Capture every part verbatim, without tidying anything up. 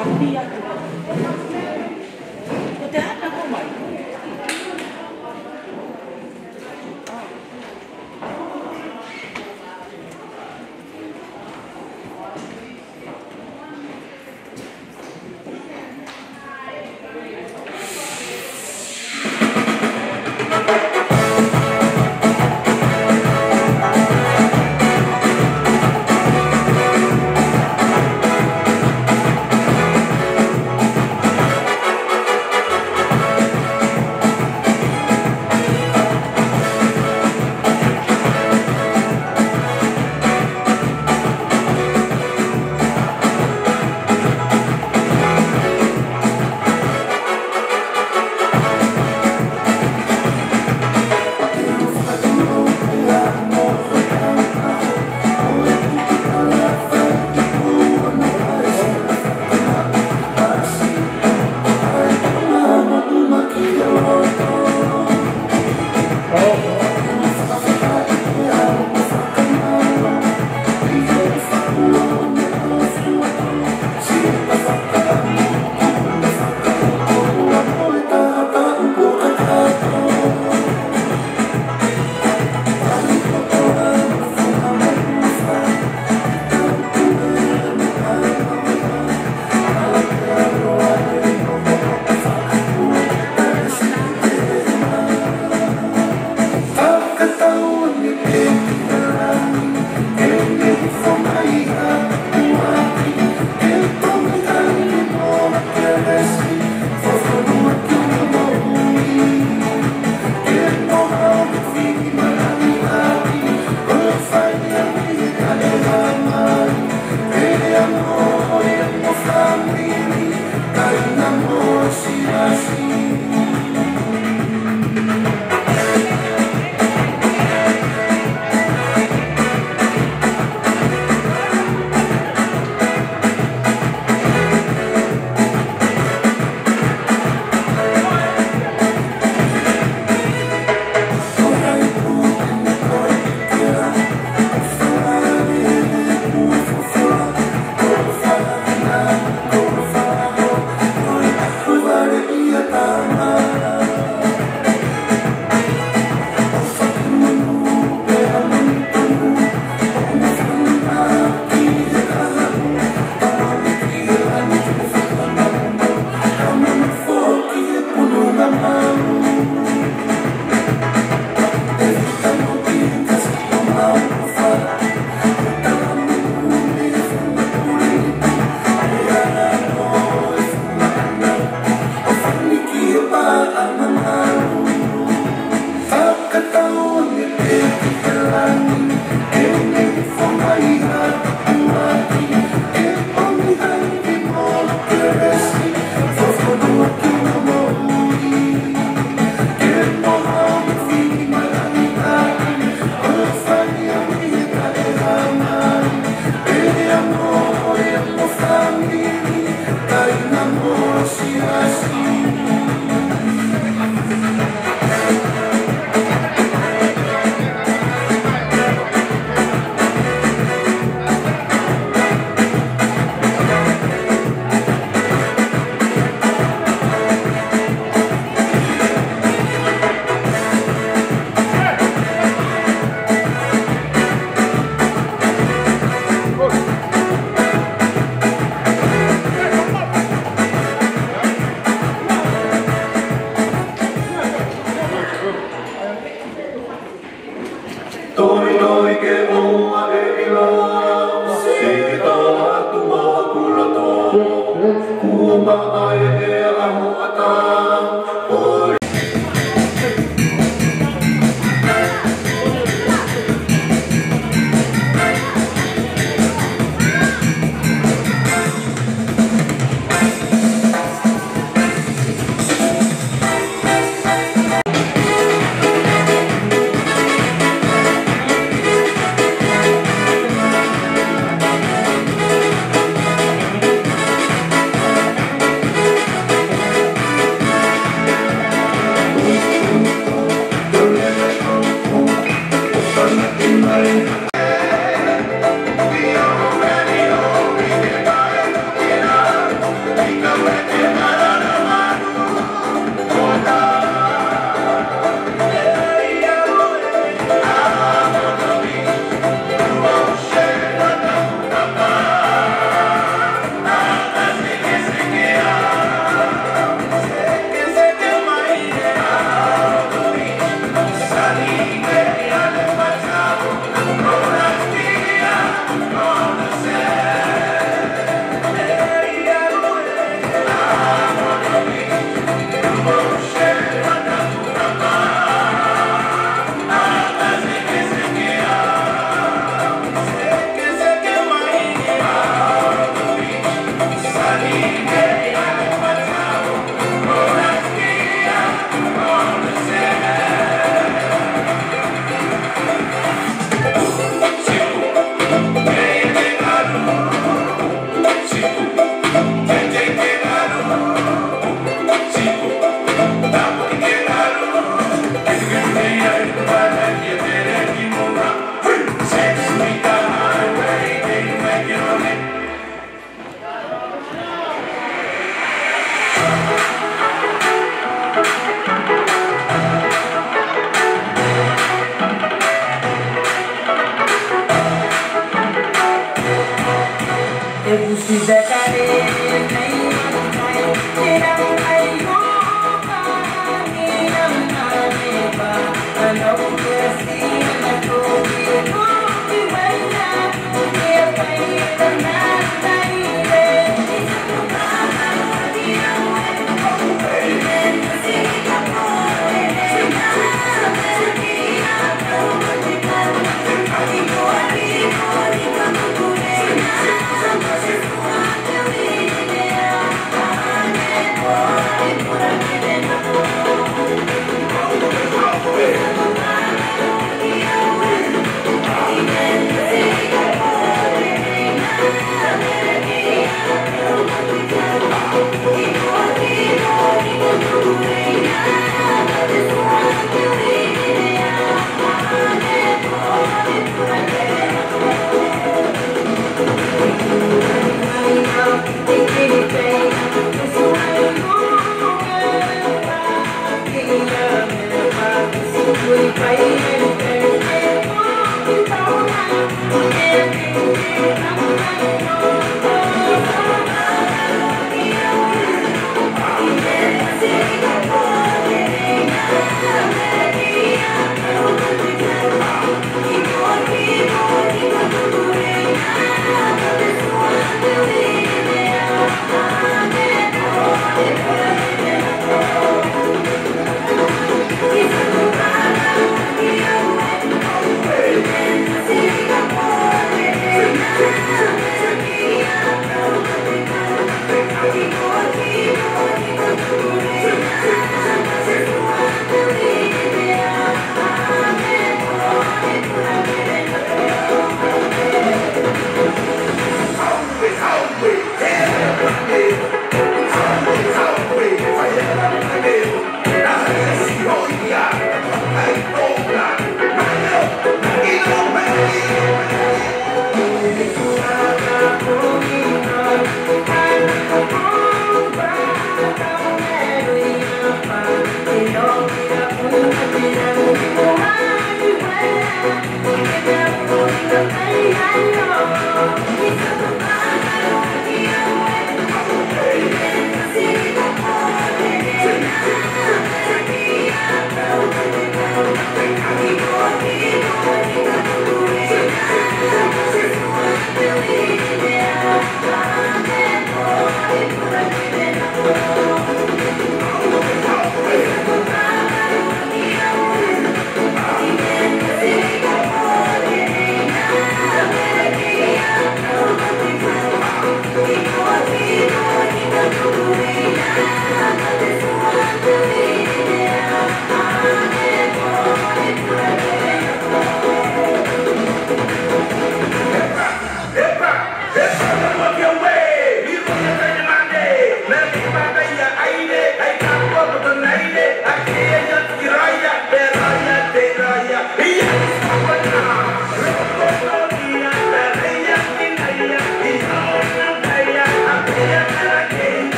Api atu. Ko te hana ko mai.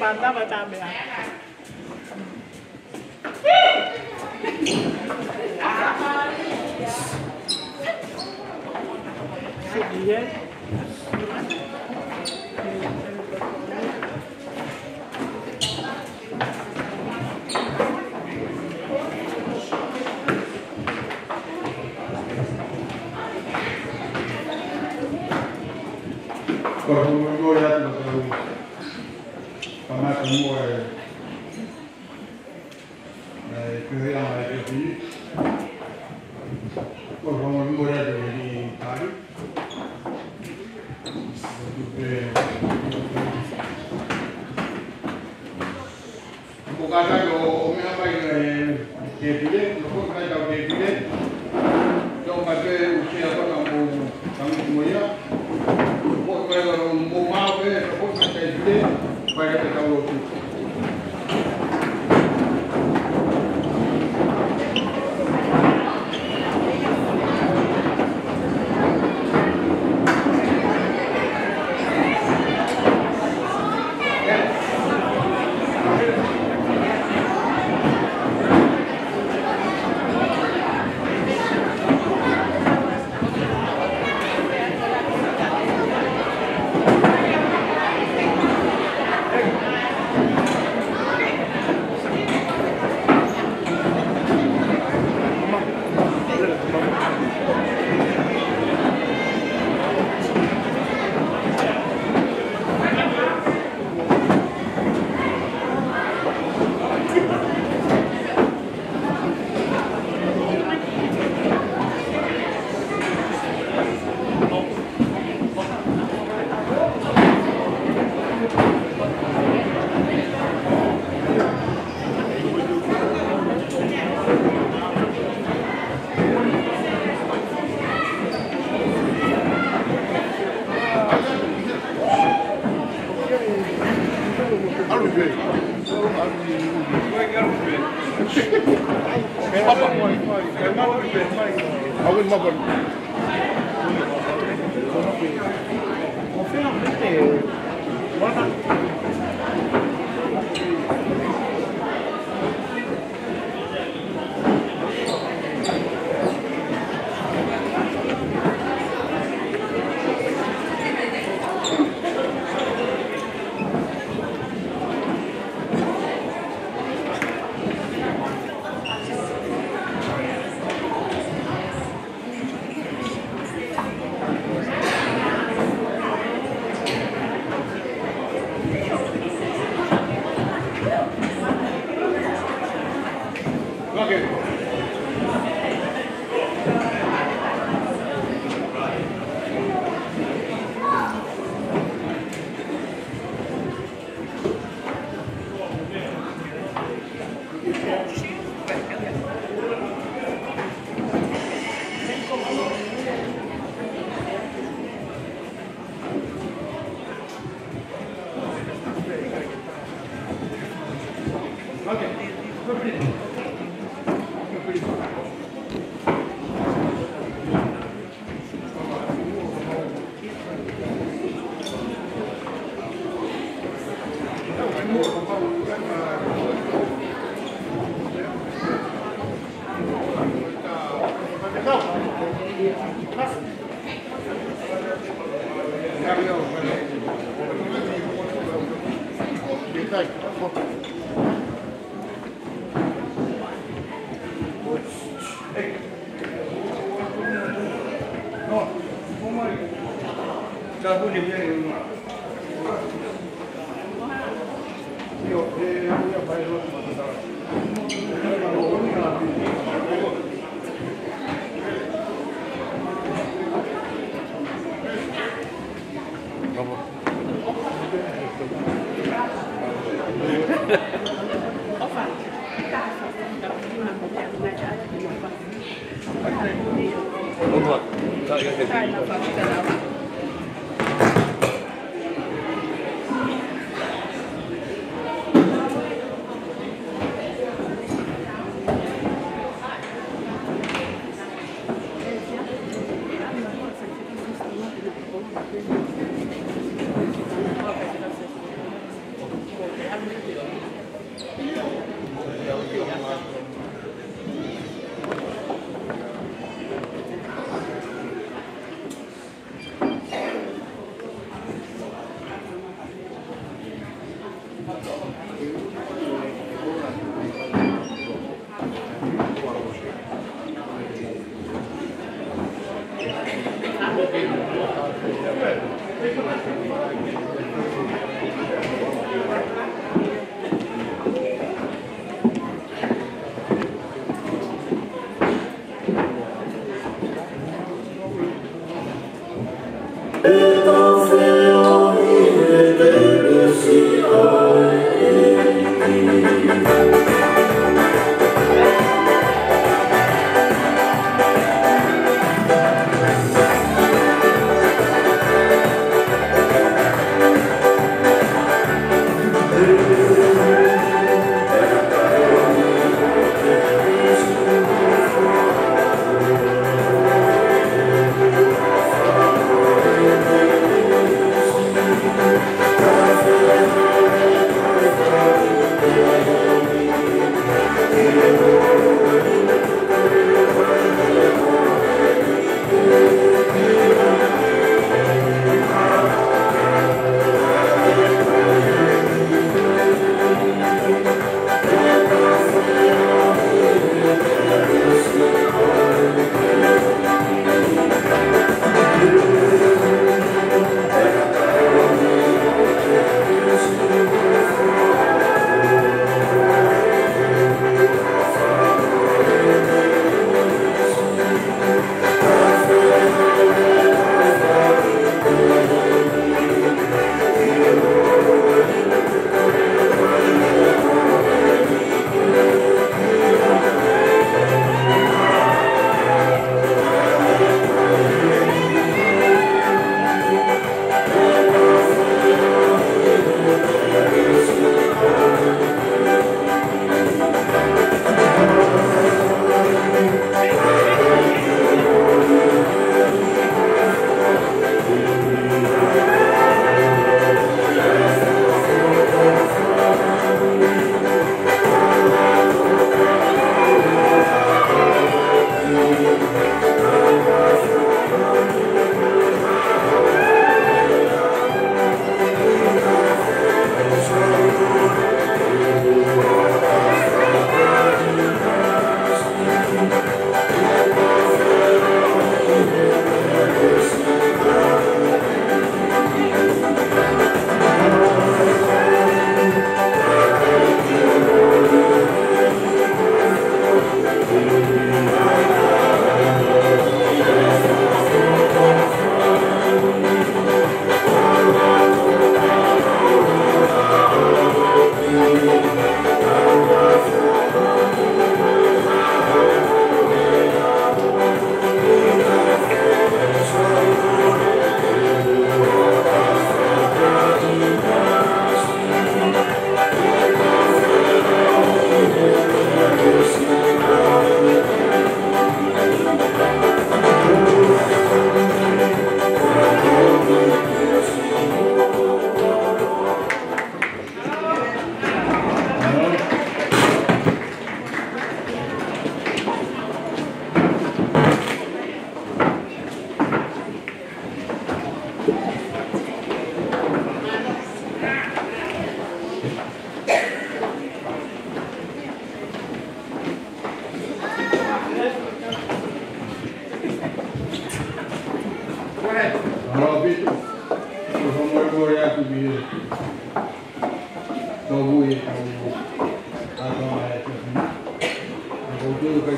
Ko e fakamolemole atu ʻa e kau kamata mo e, e, ko e anga e kau pili. Ko e fakamolemole atu ʻi he tali. Ko e, Mo kātaki ʻo, ʻo meʻa mai ki he tēpile, ʻo foki mai ki he tēpile. Tau mai pē ʻo sea kona mo tangutu mo ia. ʻO foki mai ʻo mo maʻu pē, ʻo foki mai ki he tēpile, mai ki he tau lotu.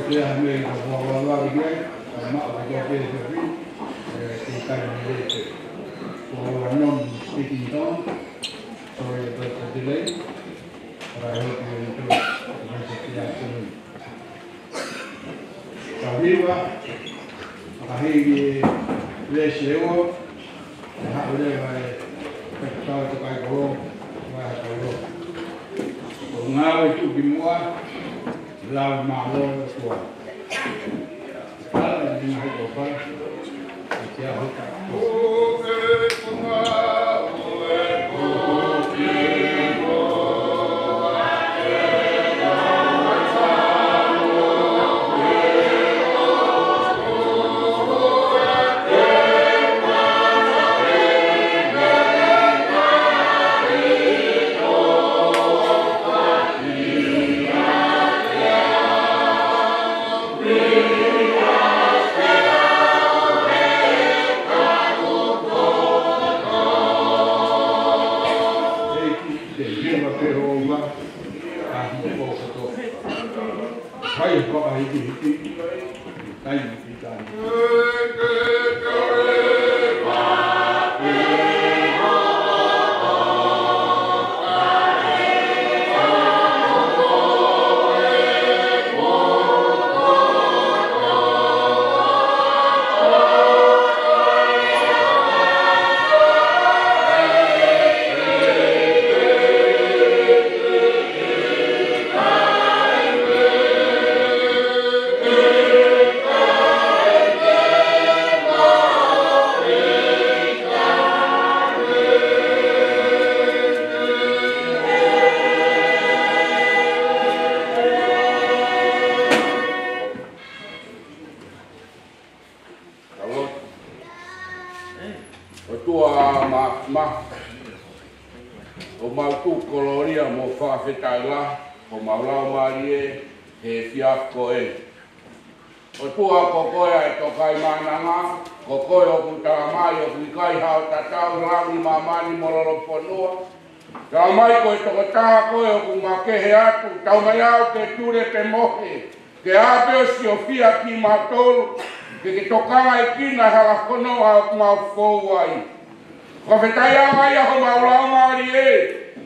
Lea mei ka wawawaki ai, ka maʻu ka tō pē he whi, eh, ki kai ni lete. Ko a non speaking tongue, sorry about the delay, but I hope you enjoy the rest of the afternoon. Ka hiva, ka hiki lesi e o, e haʻu leva e, e kau to kai kolo, wa e kolo. Ko ngāue tuʻu ki muʻa, lau mālō e kua. Kala ni ngā hoko pa, e kia hoko. ʻOtua mā, mā, ʻoku mau tuku kololia mo fakafetaʻi lahi, ko mau lau mālie he efiafi ko eni. ʻOtua ko koe ʻa e tokaimānanga, ko koe ʻoku talamai ʻoku ʻikai haʻo tatau langi, māmani mo lolofonua. Talamai ko e tokotaha koe ʻoku makehe atu, taumaiā ke tule pe mohe, ke ʻā pē ʻo siofia kimautolu, ke ke tokangaʻi kinautolu he hala fononga ʻoku mau fou ai. Fakafetaʻi ange ia homau lau mālie,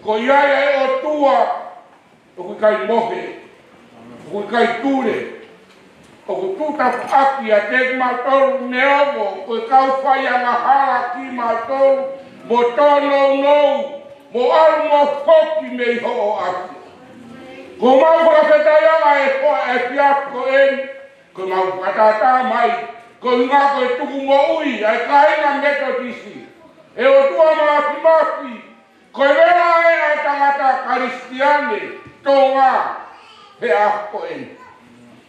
ko ia ʻa e ʻOtua, ʻoku ʻikai mohe, ʻoku ʻikai tule, ʻoku tuʻu tafaʻaki ʻiate kimautolu neongo ko e kau fai angahala kimautolu, mo tōnounou, mo ʻalu mo foki mei hoʻo ʻapi. Ko mau fakafetaʻi ange ʻa e hoa efiafi ko eni, ko mau fakatātā mai, ko e ngā ko e tuku moʻui ʻa e kāinga Metotisi, ʻe ʻOtua Māfimafi, ko e vela ē ʻa e tangata Kalisitiane Tonga he ʻaho ko eni.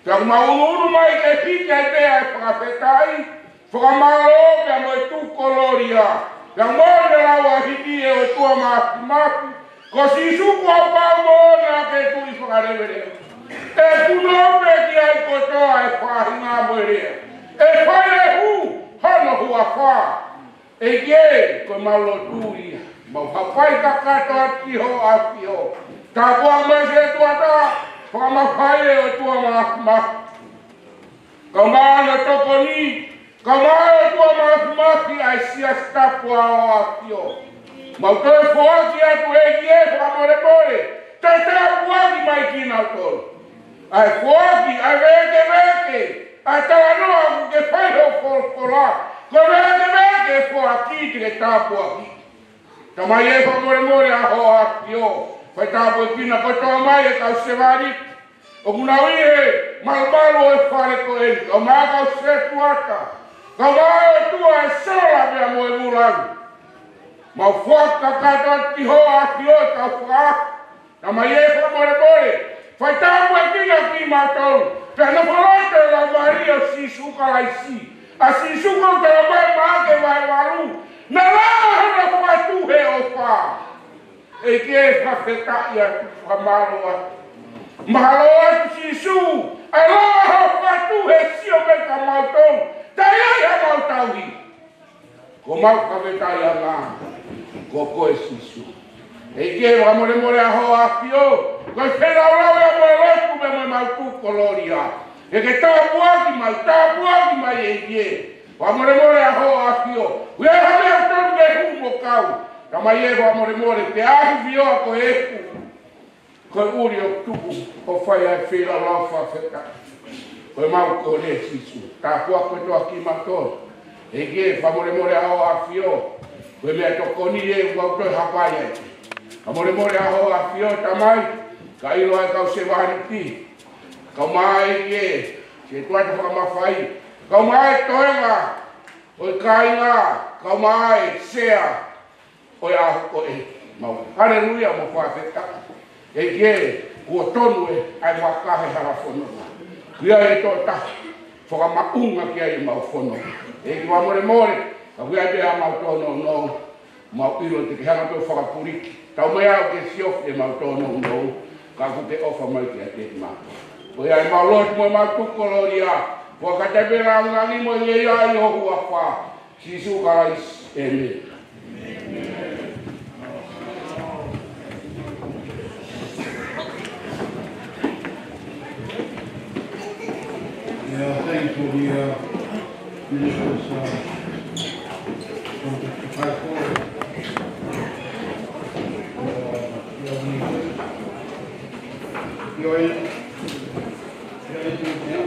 Pea ʻoku mau ʻunuʻunu mai ke hiki ai pē ʻa e fakafetaʻi, fakamālō pea mo e tuku kololia. Pea mo e lau ʻa hiki ʻe ʻOtua Māfimafi, ko Sīsū kuo pau moʻoni ke tuli fakaleveleva. ʻE punou pē ki ai kotoa e faʻahinga mo e lea. ʻE fai e hū hono huafa. ʻEiki, ko mau lotu ia. Mau hapai kakato atu ki hoʻo ʻAfio. Tāpuakiʻi mai e setuata, fakamafai ʻe ʻOtua Māfimafi. Kae ʻumaʻā hono tokoni, kae ʻumaʻā ʻOtua Māfimafi ʻa e siasi tapu ʻa hoʻo ʻAfio. Mau toe foaki atu ʻEiki e fakamolemole, toe tāpuakiʻi mai kinautolu. ʻA e foaki, ʻa e vēkeveke, ʻa e talanoa ʻoku ke fai hoʻo folofola, ko e vēkeveke e foaki te ke tāpuakiʻi. Tamai ē, fakamolemole ʻa hoʻo ʻAfio, fai tāpuekina kotoa mai e kau sevāniti ʻoku nau ʻi he malumalu ʻo e fale ko eni, kae ʻumaʻā e kau setuata, kae ʻumaʻā ʻOtua e sola pea mo e vūlangi. Mau foaki kakato atu ki hoʻo ʻAfio e kau fakaako. Tamai ē, fakamolemole, fai tāpuekina kimautolu, pea nofo loto e Laumālie ʻo Sīsū Kalaisi, ʻa Sīsū kuo talamai ʻe Maʻake vahe valu, naʻe lava hono fokotuʻu he ʻofa. ʻEiki, fakafetaʻi atu, fakamālō atu. Mahalo atu Sīsū, ʻa e lava hoʻo fokotuʻu he sio mai kia mautolu, taʻe ʻi ai haʻamau tauhi. Ko mau fakafetaʻi ange, ko koe Sīsū. ʻEiki, fakamolemole ʻa hoʻo ʻAfio, ko e feilaulau ia mo e lotu pea mo ʻemau tuku kololia. Ke ke tāpuaki mai, tāpuaki mai ʻEiki ē. Fakamolemole ʻa Hoʻo ʻAfio. ʻOku ʻi ai ha meʻa ʻoku tonu ke hū mo kau. Tamai ē, fakamolemole, ke ʻAfio ko e ʻEiki. Ko e ʻuli ʻoku tuku, ʻo fai ai e feilaulau fakafetaʻi. Ko e mau ko ē Sīsū. Tāpuaki kotoa kimautolu. ʻEiki ē, fakamolemole ʻa Hoʻo ʻAfio. Ko e meʻatokoni ē ʻoku mau toe hapai ai. Fakamolemole ʻa Hoʻo ʻAfio, Tamai. Ka ʻilo ai kau sevāniti. Kau mai ʻEiki ē, sētuata fakamafai. Kau mai toenga ʻo e kāinga, kau mai sea ʻo e ʻaho ko ē. Mau haleluia mo fakafetaʻi. ʻEiki ē, kuo tonu ē, ʻa e vaka he hala fononga. ʻOku ʻi ai e tokotaha, fakamaʻunga ki ai ʻemau fononga. ʻEiki fakamolemole, ka ʻoku ʻi ai pē ʻemau tōnounou. Mau ʻilo te ke hanga pē ʻo fakapuliki. Tau mai au ke siofi ʻemau tōnounou, ka ʻoku ke ʻofa mai kiate kimautolu. Ko ia ʻemau lotu mo ʻemau tuku kolōlia, fakataha pē lāngilangi mo e ngeia ʻi ho huafa, Sīsū Kalaisi. ʻĒmeni. Yeah, thank you, dear. Ministers, uh, from the Bible, uh, your name. Your, your name, yeah?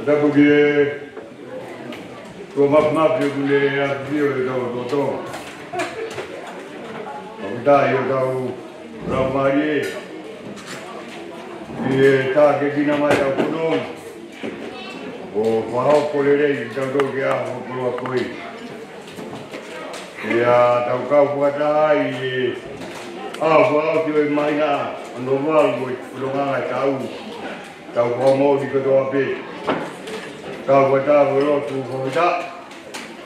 Tapu ki he Tuʻa Mafimafi ʻoku ne ʻafio ʻi hotau lotolotonga. Fakafetaʻi ʻi hotau laumālie ʻi he tākiekina mai ʻa e fononga ʻo fakahoko lelei kitautolu ki he ʻaho fuoloa ko eni. ʻIo, tau kau fakataha ʻi he ʻaho fakaʻosi ʻo e māhina ʻo Nōvema ʻi he fononga ʻa e taʻu. Tau fakamoʻoni kotoa pē. Tau fakataha ʻo lotu fakafetaʻi.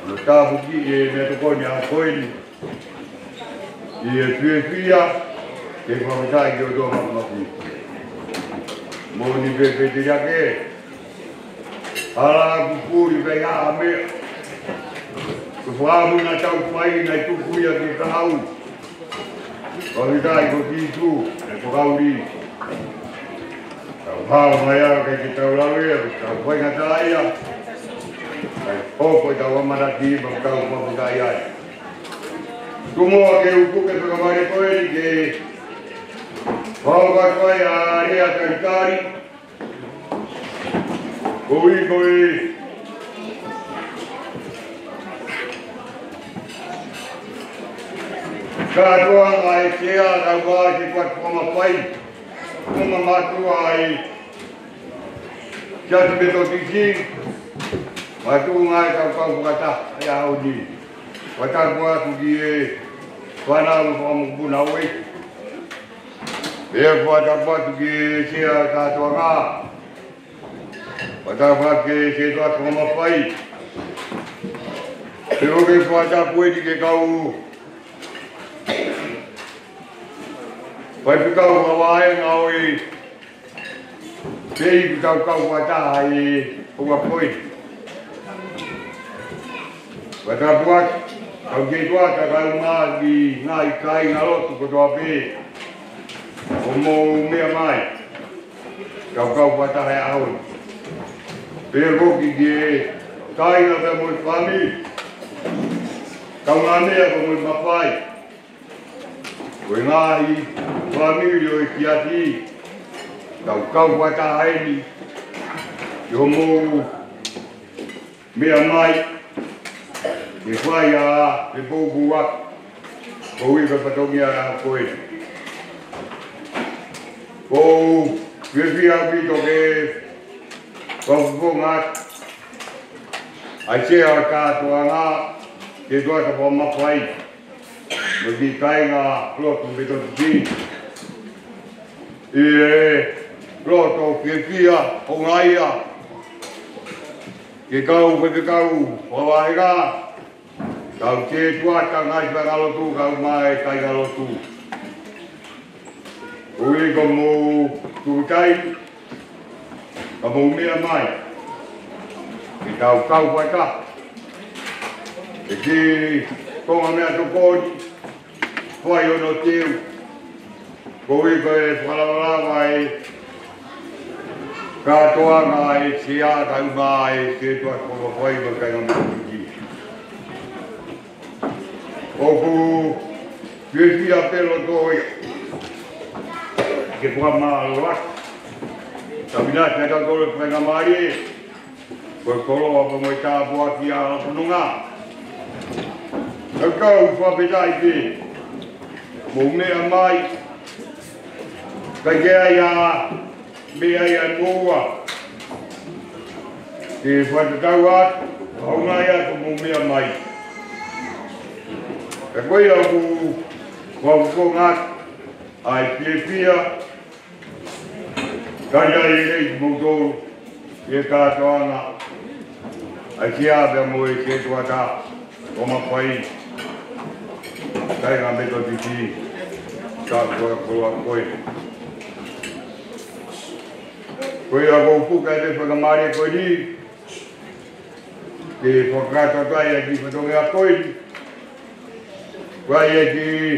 ʻO tāpuakiʻi e meʻatokoni ʻa e ʻaho ko eni. ʻI he fiefia, ke fakafetaʻi ki he ʻOtua Mafimafi. Moʻoni pē Pēteliake. Hala ʻoku puli pē ia ʻa e meʻa. Ko e fakaʻamu naʻa tau fai naʻe tuku ia ki he kahaʻu. Fakafetaʻi ko Sīsū, ʻe fakauli. Tau hao mai ā, ʻikai ke tau lave ia, ko ʻetau faingataʻaʻia. Kae hoko ʻetau ʻamanaki, pea tau fakafetaʻi ai. Tuku muʻa ke u puke pē ka vale ko eni ke fakahoko atu ai ʻa e lea talitali. Koeʻuhi ko e kātoanga ʻa e sea, kau ai ʻa e Sētuata Fakamafai, ko e mātuʻa ʻa e Siasi Metotisi, mātuʻa ʻa e kau kau fakataha ʻi he ʻaho ni. Fakatapu atu ki he fānau fakamokopuna ʻo e Pea fakatapu atu ki he sea kātoanga. Fakatapu atu ki he Sētuata Fakamafai. Pea ʻoku ou fakatapu eni ki he kau faifekau fakavahenga ʻo e Pea ʻoku tau kau fakataha he ʻaho ko eni. Fakatapu atu, kau ki he ʻOtua, kae ʻumaʻā e ngaahi kāingalotu kotoa pē ʻoku mou meʻa mai. Tau kau fakataha he ʻaho ni. Pea foki ki he kāinga pea mo e fāmili. Kaungāmeʻa pea mo e mafai. Ko e ngaahi fāmili ʻo e siasi, tau kau fakataha eni, ʻi hoʻomou meʻa mai, ke fai ʻa e poupou ʻa e kovi ko e fatongia ʻa ko ē. ʻOku ou fiefia ʻaupito ke fakafofonga atu ʻa e sea ʻo e kātoanga, ke tuata ko e mafai. Mo e kiʻi kāingalotu Metotisi. ʻI he loto fiefia, houngaʻia, ke kau faifekau fakavahenga, kau ki he tuata ngaahi faingalotu, kae ʻumaʻā e kāingalotu. Koeʻuhi ko hoʻomou tuku taimi, ka mou meʻa mai. Ke tau kau fakataha. Ke kiʻi konga meʻatokoni, fai hono teu. Koeʻuhi ko e fakalavalava e kātoanga e sea kae ʻumaʻā e sea tuata ko e mafai mo e kāinga Metotisi. ʻOku ou fiefia pē loto ia ke fakamālō atu. Tau ʻinasi ʻa tautolu e faingamālie, ko e koloa pea mo e tāpuaki ʻa e fononga. Tau kau fakafetaʻi pē, mou meʻa mai, kae ʻikai ke ʻi ai ha meʻa ia ʻe moua. Ke fakatatau atu, houngaʻia ko hoʻomou meʻa mai. Ka ko ia ʻoku ou fakafofonga atu ʻa e fiefia, kae ʻikai lelei kimoutolu, ʻi he kātoanga ʻa e sea pea mo e sea tuata ko e mafai, kāinga Metotisi, ka ko e koloa ko ē. Ko ia ʻoku ou puke atu e faingamālie ko eni, ke fakakakato atu ai ʻa e kiʻi fatongia ko eni. Ko ia e kiʻi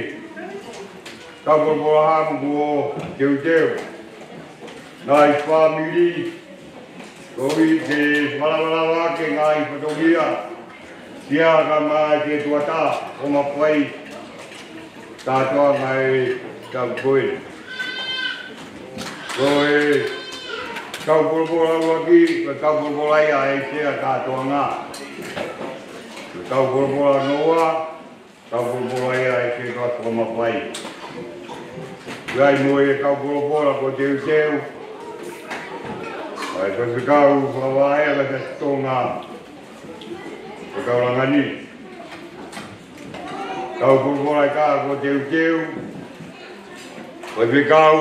kau polopola hamo kuo teuteu. Ngaahi fāmili, koeʻuhi ke fakalavalava ʻaki e ngaahi fatongia, sea kae ʻumaʻā e sea tuata ko e mafai, kātoanga e taʻu ko ē. Ko e kau polopola ʻuluaki, ko e kau polopola ia ʻa e sea kātoanga. Ko e kau polopola hono ua, kau polopola ia ʻa e sea tuata ko e mafai. ʻI ai mo e kau polopola kuo teuteu ʻa e faifekau fakavahenga ʻa e Siasi Tonga ko Taulangani. Kau polopola ʻe taha kuo teuteu, faifekau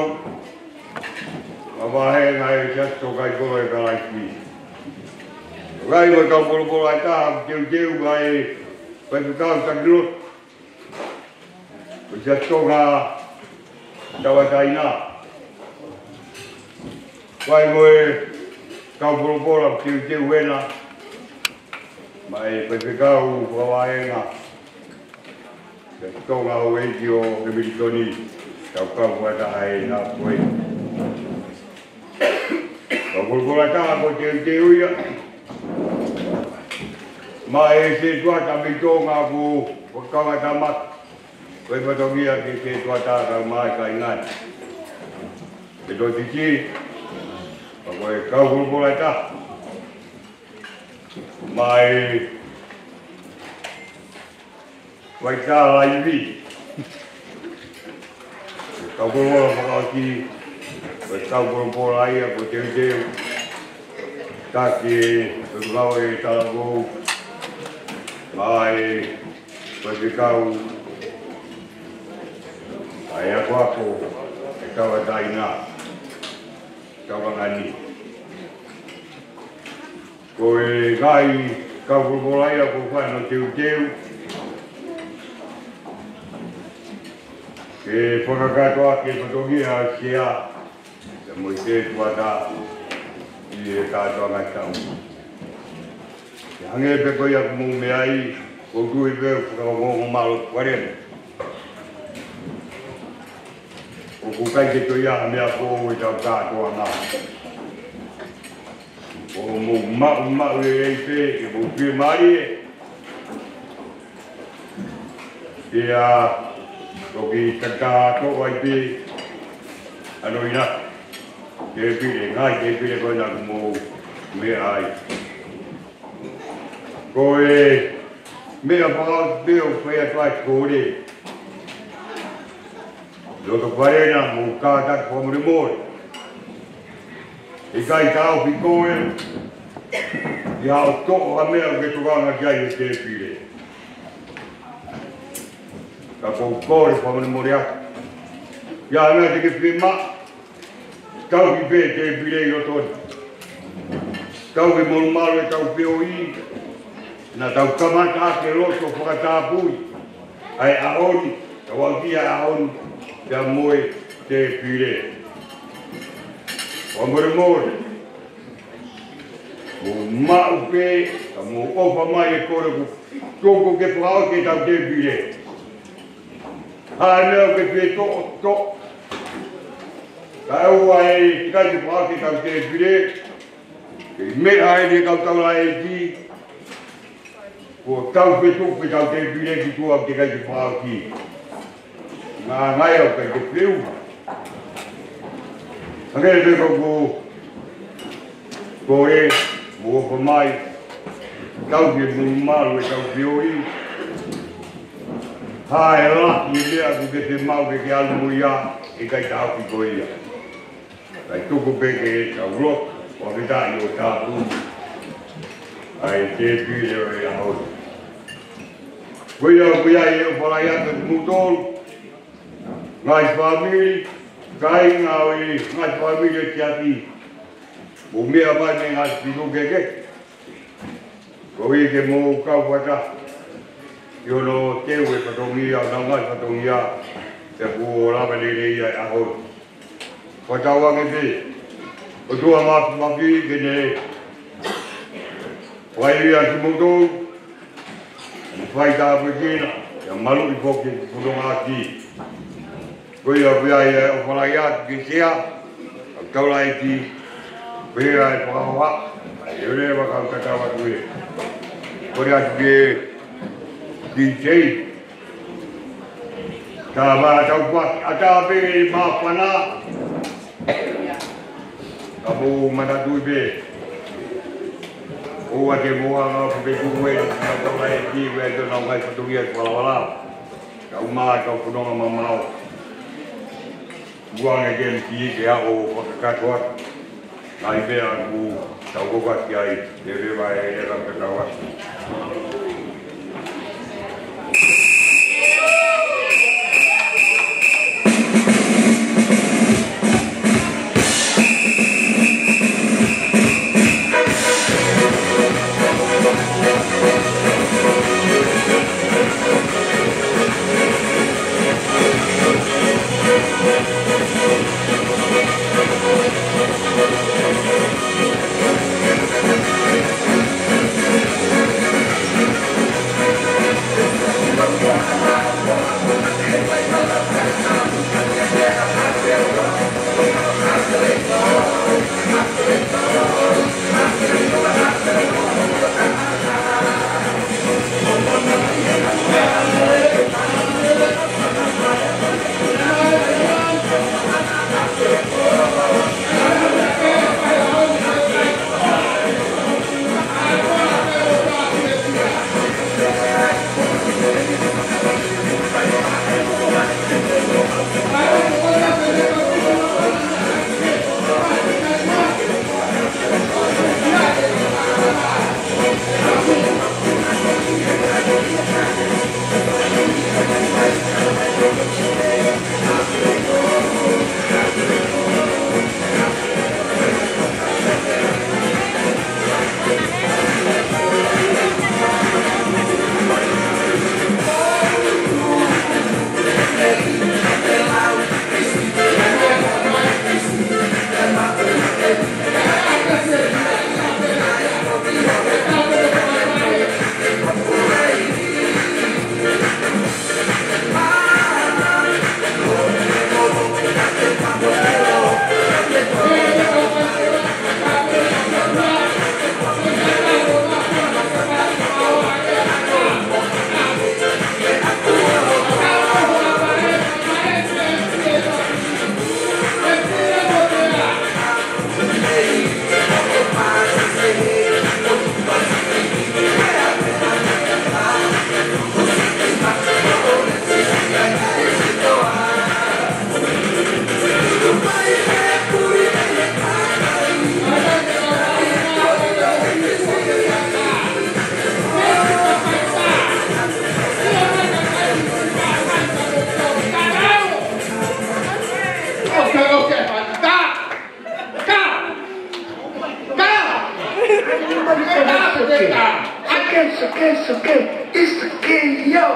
fakavahenga ʻa e Siasi Tonga ʻi Koloa ʻi Kalaisi. ʻI ai mo e kau polopola ʻe taha kuo teuteu, ʻa e faifekau taki lotu ʻo e Siasi Tonga Tauʻatāina. ʻI ai mo e kau polopola kuo teuteu ena, maʻá e faifekau fakavahenga Siasi Tonga ʻo e ʻEiki ʻo Hemilitoni, tau kau fakataha he ʻaho ko ē. Kau polopola ʻe taha kuo teuteu ia, maʻá e sea tuata mei Tonga ko Fakakaungatamaki, ko e fatongia ki he sea tuata kae ʻumaʻā e kāinga Metotisi. Pea ko e kau polopola ʻe taha, maʻá e faifekau laivi. Kau polopola fakaʻosi, ko e kau polopola ia kuo teuteu, taki e Potungāue Talavou, maʻá e faifekau ʻa e akoako ʻe Tauʻatāina, Taulangani. Ko e ngaahi kau polopola ia kuo fai hono teuteu ke fakakakato ʻaki e fatongia ʻo e sea, pea mo e sea tuata ʻi he kātoanga taʻu. ʻE hangē pē ko ia ʻoku mou meʻa ai, ʻoku ou tui pē ʻoku fakaongoongo mālohi ʻa e palopalema. ʻOku ʻikai ke toe ʻi ai ha meʻa foʻou ʻi heʻetau kātoanga. ʻOku mou maʻumaʻu lelei pē ke mou fiemālie. Pea toki tatato ai pē ʻa e ʻuhinga, tēpile, ngaahi tēpile ko ena ʻoku mou meʻa ai. Ko e meʻa fakaʻosi pē ʻoku fai atu ai e kole. Loto fale na, mou kātaki fakamolemole. ʻIkai taʻofi koe ʻi haʻo toʻo ha meʻa ʻoku ke tokanga ki ai he tēpile. Ka ʻoku ou kole fakamolemole atu. ʻI ai ha meʻa te ke fiemaʻu, tauhi pē tēpile ʻi loto ni. Tauhi monumanu ʻetau feohi. Naʻa tau kamata ʻaki e loto fakatapui ʻa e ʻaho ni, tau aʻusia e ʻaho ni pea mo e tēpile. Fakamolemole, mou maʻu pē, ka mou ʻofa mai e kole ʻoku tuku ke fakaʻosi ʻetau tēpile. Ha meʻa ʻoku ke fie toʻo, toʻo. Kae ʻoua ʻe ʻikai ke fakaʻosi ʻetau tēpile, ke meʻa ai e kau taulaʻeiki, kuo tau fetuku ʻetau tēpile ki tuʻa ʻoku teʻeki ai ke fakaʻosi. Ngaahi ʻoku ʻikai ke feʻunga. Hangē pē ko ʻeku kole, mou ʻofa mai, tauhi e monumanu ʻetau feohi. Ha e lahi e meʻa ʻoku ke fiemaʻu ke ke ʻalu mo ia, ʻikai taʻofi koe ia. Kae tuku pē ke tau lotu, ʻo ke taʻi ʻo tāpuni ʻa e tēpile ʻo e ʻaho ni. Ko ia, ko ia e ʻofa lahi atu kiate kimoutolu, ngaahi fāmili, kāinga ʻo e ngaahi fāmili ʻo e siasi, mou meʻa mai mei he ngaahi feituʻu kehekehe. Koeʻuhi ke mou kau fakataha ʻi hono teu e fatongia, ʻenau ngaahi fatongia, pea kuo lava lelei ʻa e ʻaho ni. Fakatauange pē, ʻOtua Māfimafi ke ne fai ia kimoutolu, mo fai tāpuekina, pea maluʻi foki e fononga ʻaki. Ko ia, ko ia e ʻofa lahi atu ki he Sea, kau taulaʻeiki, pea e fakahoha, ʻe leva kau tatau atu ē. Kole atu ki he D J, tā mā tau fak-, ʻatā pē māfana, ka mou manatuʻi pē. ʻOua te mou hanga ʻo fakatuku e kau taulaʻeiki, ʻoku ʻi ai ʻenau ngaahi fatongia ʻoku fakalavalava. Kau mai, kau fononga mamao. Kuo ange ke M C ke haʻu ʻo fakakakato atu. Ngaahi meʻa ʻoku tau kau ki ai, ʻe leva, ʻe leva ke tau atu. Everybody go, "It's okay. It's okay, it's okay, it's okay. It's okay, yo."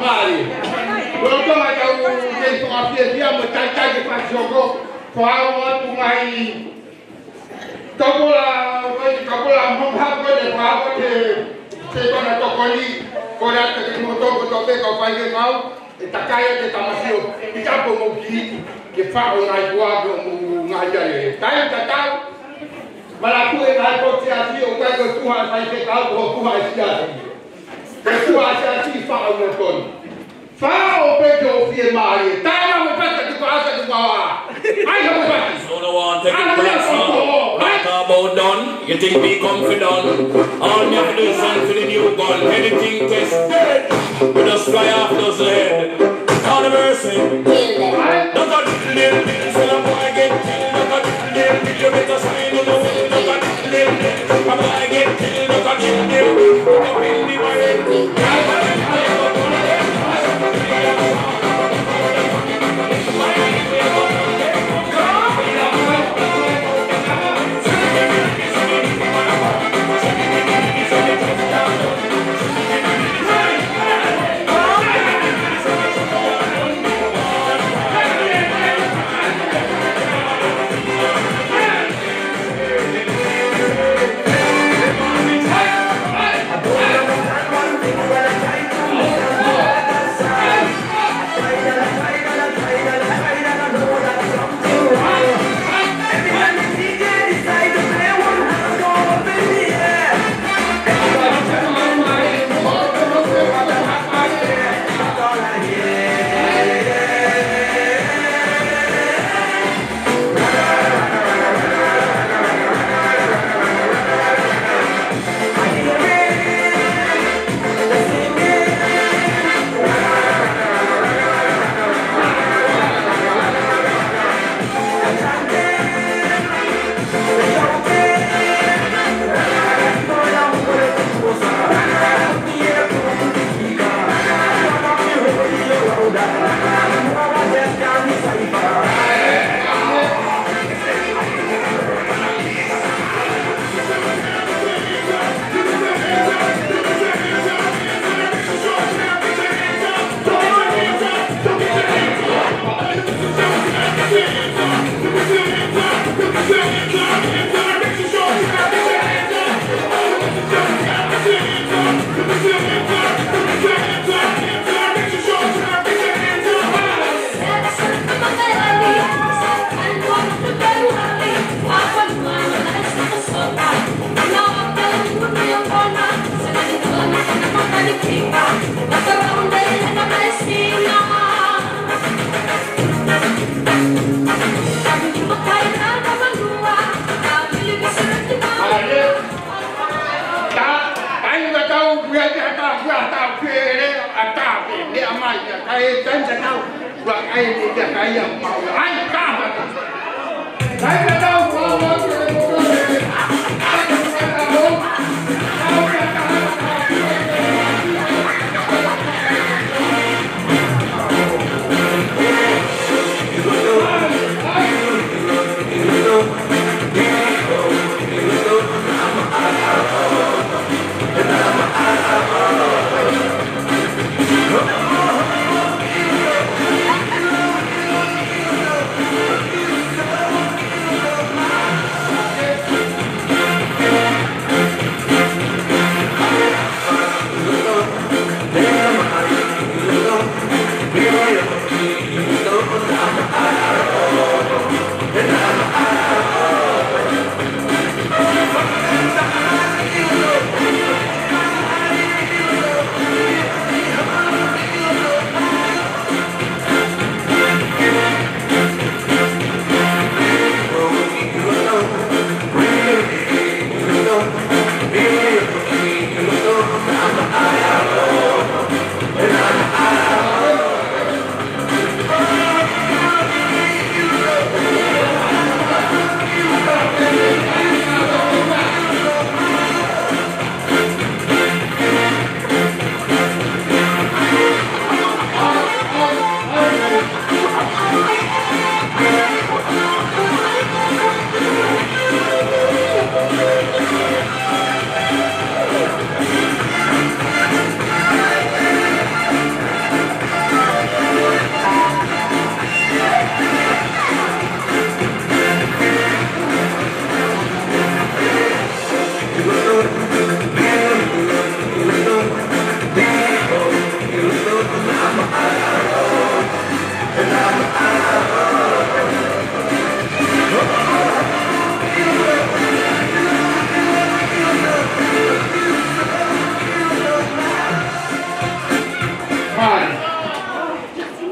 Mālie. Lolotonga ʻetau kei fakafiefia mo talitali ke fakasoko, ko au atu mai. Kapola, ko e kapola mo ha ko e ko ha ko e te kona tokoni, ko e ata ke mo toko tope ka fai ke mau, e takai ke tamasio, i tapo mo ki, ke fao ngai kua ko mo ngai ai. Tai tatau, malaku e ngai ko te asio, kai ko tuha fai ke kau ko tuha e siasi. Ko tuha e siasi fao mo toni. Fao pē ke ʻo fiemālie. Tae na mo pata ki pa asa ki pa. Ai, ha mo pata. So the one take it personal. Right? Talk about done. You think we come for done? All you have to do is send for the new gun. Anything test dead. We just fly off those head. Lord have mercy. Not a little, little, little, so the boy get killed. Not a little, little, little, you better sign on the wall. Not a little, little, little, a boy get killed. Not a little, little, little, up in the barrel. Ta, taimi tatau, kuia te ata, kuia ata, pele, ata, pele, amai, ka e taimi tatau, kua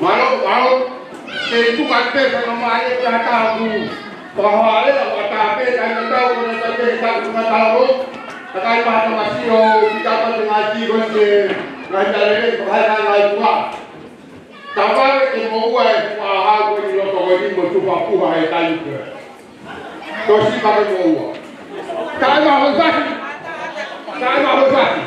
Mālō, mālō. Ke tuku atu pē ka mai e taha ʻoku fakahā leva ʻo tāpē taimi tatau ko ʻene tāpē he taku ngā talamo. Takai maha tamasiʻi ʻo pita atu te ngaahi tiko ke ngaahi talele ko hai ka ngaahi tua. Tavale ke moua e fuʻu ʻaho ko eni loto ko eni mo tufa puha he taimi pē. Tosi pake moua. Tae maha hoi fasi. Tae maha hoi fasi.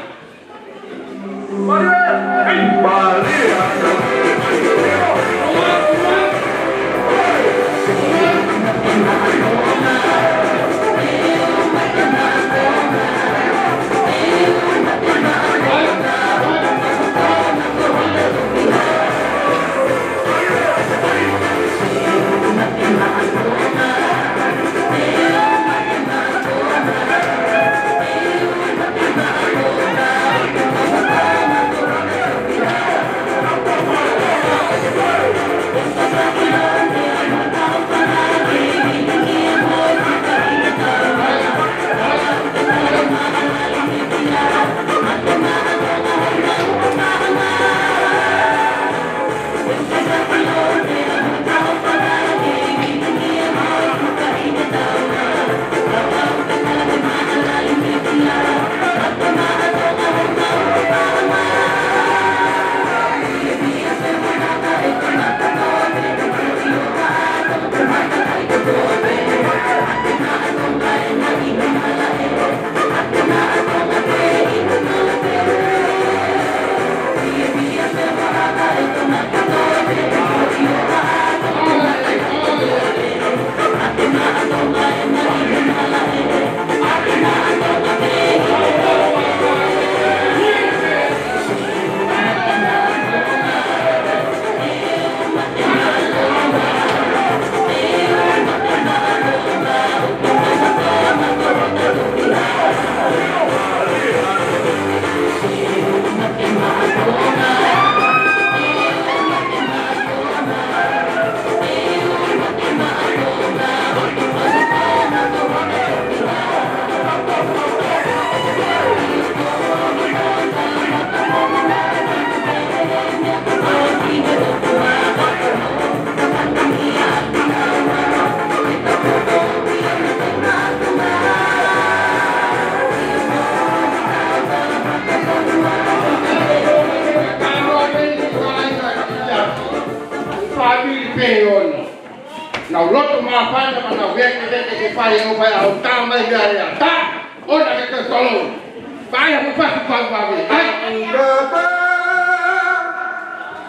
Fāmili pē ʻe ono. Nau loto māfana, pea nau vete vete ke fai e ʻofa ʻa e ʻOtua mai ki ai. Tau ʻoatu ke tau tolo. Fai ha mupaku pau pau. ʻAi. Papa,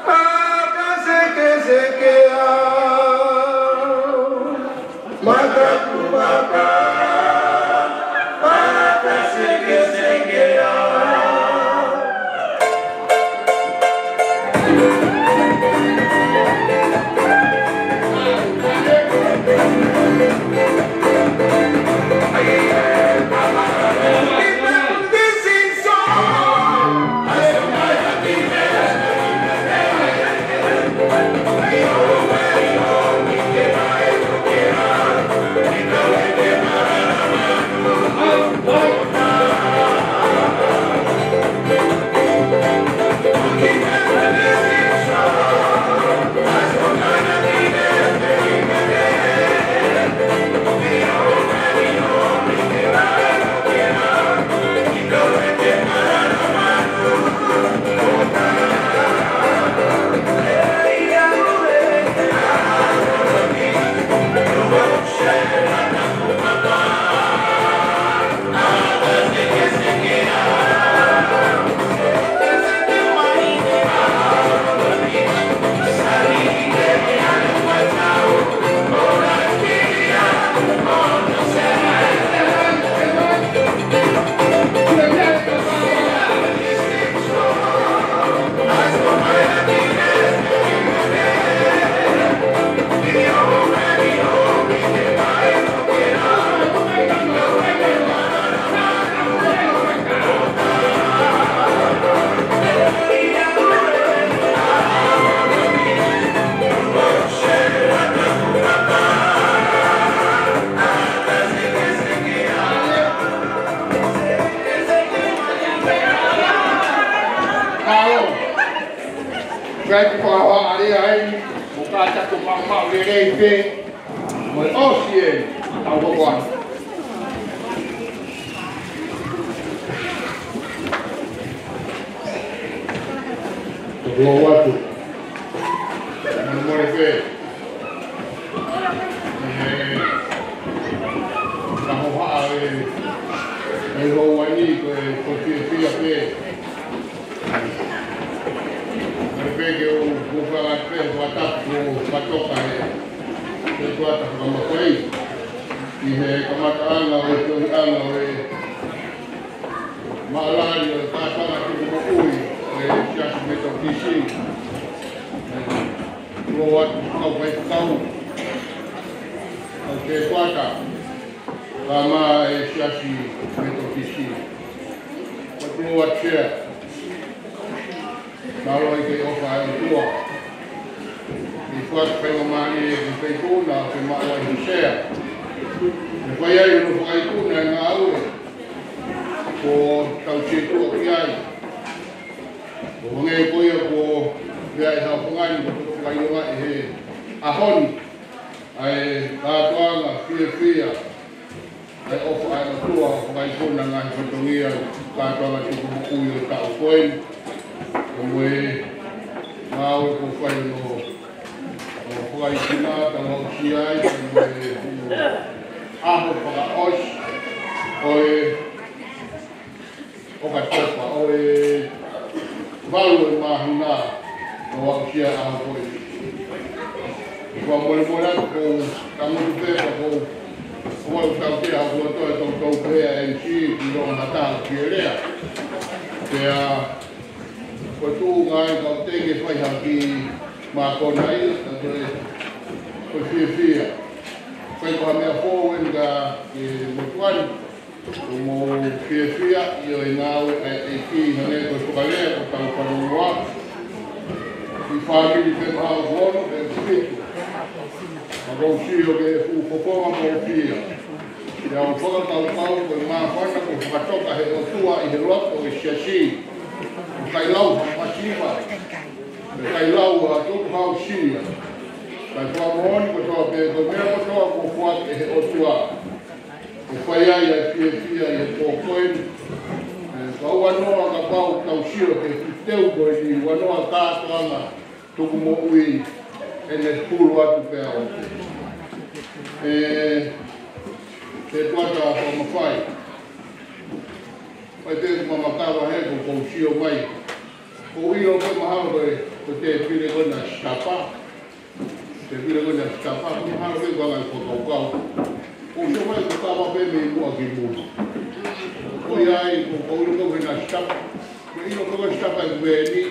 papa, seke, seke, au. Mataku papa, papa, seke, seke, au. Pea ko e fakahoa ʻa e ʻai, ʻoku kātaki maʻu lelei pē, mo e ʻosi e, tau koko atu. Tau koko atu. Mole mole pē. ʻE, ka hohaʻa e, e houa ni ko e, ko e fiefia pē. Mole pē ke u, u fanga pē, u ata, u fatoka e, e tuata fakamafai. ʻI he kamataʻanga ʻo e, tohiʻanga ʻo e, maʻalali ʻo e kātoanga tuku moʻui ʻo e Siasi Metotisi. Tuʻu atu kau faifekau, kau sētuata, kae ʻumaʻā e Siasi Metotisi. Ko e tuʻu atu Sea. Mālō e kei ʻofa ʻa e ʻOtua. ʻI he fai faingamālie ʻi he feituʻu na ke maʻu ai e Sea. ʻE fai ai hono fakaikuna e ngāue kuo tau sētuata ki ai. ʻO hangē ko ia kuo pehē ʻe he ʻaofangani kuo fakaʻilonga ʻi he ʻaho ni ʻa e kātoanga fiefia, ʻa e ʻofa ʻa e ʻOtua ʻo fakaikuna e ngaahi fatongia kātoanga tuku moʻui ʻo e taʻu ko eni. Ko e ngāue kuo fai hono, hono fakaikuna, tau aʻusia ai, ko e ʻaho fakaʻosi ʻo e ʻOkatopa ʻo e valu ʻo e māhina ʻo aʻusia ʻa e ʻaho ko eni. Ko e fakamolemole atu ko e tangutu pē ko e, ko e tautea ʻa e ʻOtua ʻe toutou pē ʻa e M C ki loto ha taha ki he lea. Pea ko e tuʻunga ia ka u teʻeki fai ha kiʻi mākona ia, ka ko e, ko e fiefia. Fai ko ha meʻa foʻou eni ka ke motuʻa ni. ʻOku mou fiefia ʻi he ngāue ʻa e ʻEiki, hangē ko e fakalea kuo tau fanongoa. ʻI he fāmili pē mahalo ko ono pe fitu. Ka ʻoku ou sio ki he fuʻu fofonga moʻui. Pea u fakakaukau ko e māfana kuo fakatoka ʻe he ʻOtua ʻi he loto ʻo e siasi. ʻOku ʻikai lau ha masiva. ʻOku ʻikai lau ha tukuhausia. Kae fakamoʻoni kotoa pē ko e meʻa kotoa kuo foaki ʻe he ʻOtua. ʻOku fai ai ʻa e fiefia ʻi he pō ko eni. ʻE, ka ua noa kapau tau sio ki he teu ko eni, ua noa kātoanga tuku moʻui. ʻEne hulu atu pea ʻoku. ʻE, Setuata Fakamafai. Fai pē ʻeku mamakava he kuo u sio mai. Kuo u ʻilo pē mahalo ko e, ko e tēpile ko ena sitapa. Tēpile ko ena sitapa, ko e mahalo pē ko e anga e fakakaukau. Kuo u sio mai ko e kava pē mei muʻa ki muʻa. Ko ia ai, kuo u ʻilo ko ena sitapa. Ko e ʻilo ko e sitapa ʻi he veni.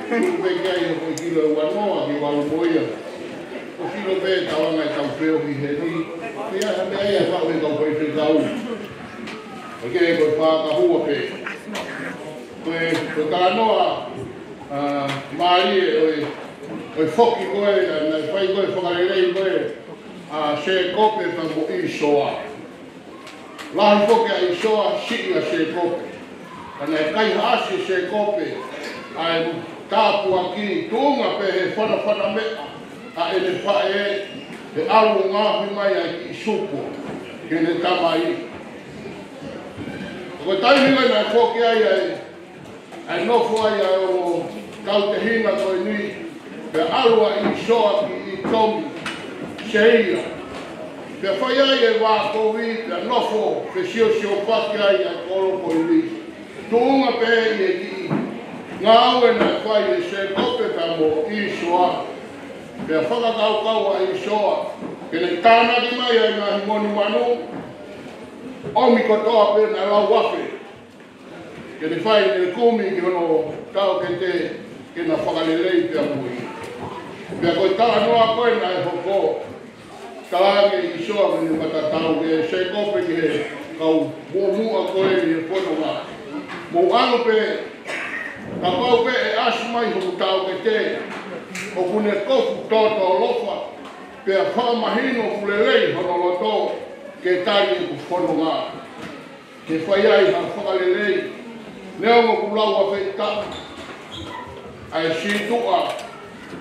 Ko e pē ki ai ko e kilo ʻe uanoa ki he valu mo ia. Ko e ʻilo pē tau anga e tau feohi heni. Ko ia ha meʻa ia ʻe faʻu ʻe he kau faifekau. Ko e ke ko e fakahua pē. Ko e, ko e talanoa, ʻa, mālie ʻo e, ʻo e foki ko ē, ʻa, naʻe fai ko ē fakalelei ko ē, ʻa, Sēkope pea mo ʻĪsoa. Lahi foki ʻa ʻĪsoa, siʻi ʻa Sēkope. Ka naʻe kaihaʻasi ʻe Sēkope ʻa e tāpuaki tuʻunga pē he fanafana meʻa ʻa ʻene faʻē, he ʻalu ʻo ngaohi mai ʻa e kiʻi supo ki heʻene tamai. Ko e taimi ko ē naʻe foki ai ʻa e ʻa e nofo ai ʻa e ongo tautehina ko eni, pea ʻalu ʻa ʻĪsoa ki ʻItomi, Seila. Pea fai ai e vā kovi, pea nofo fesiosiofaki ai ʻa e kolo ko eni. Tuʻunga pē ʻi he kiʻi ngāue naʻe fai ʻe Sēkope pea mo ʻĪsoa. Pea fakakaukau ʻa ʻĪsoa ke ne tānaki mai ʻa e ngaahi monumanu, ʻomi kotoa pē naʻe lau afe. Ke ne fai ʻene kumi ki hono taʻokete ke na fakalelei pea mo ia. Pea ko e talanoa ko ē naʻe hoko, talaange ʻe ʻĪsoa ki heʻene matatau ʻe Sēkope ki he kau muʻomuʻa ko ē ʻi he fononga. Mou ʻalu pē, kapau pē ʻe ʻasi mai hoku taʻokete ʻoku ne kofu tōtōlofa, pea fakamahino ʻoku lelei hono loto ke tali ʻeku fononga. Ke fai ai ha fakalelei, neongo ʻoku lau ʻa feita ʻa e sītuʻa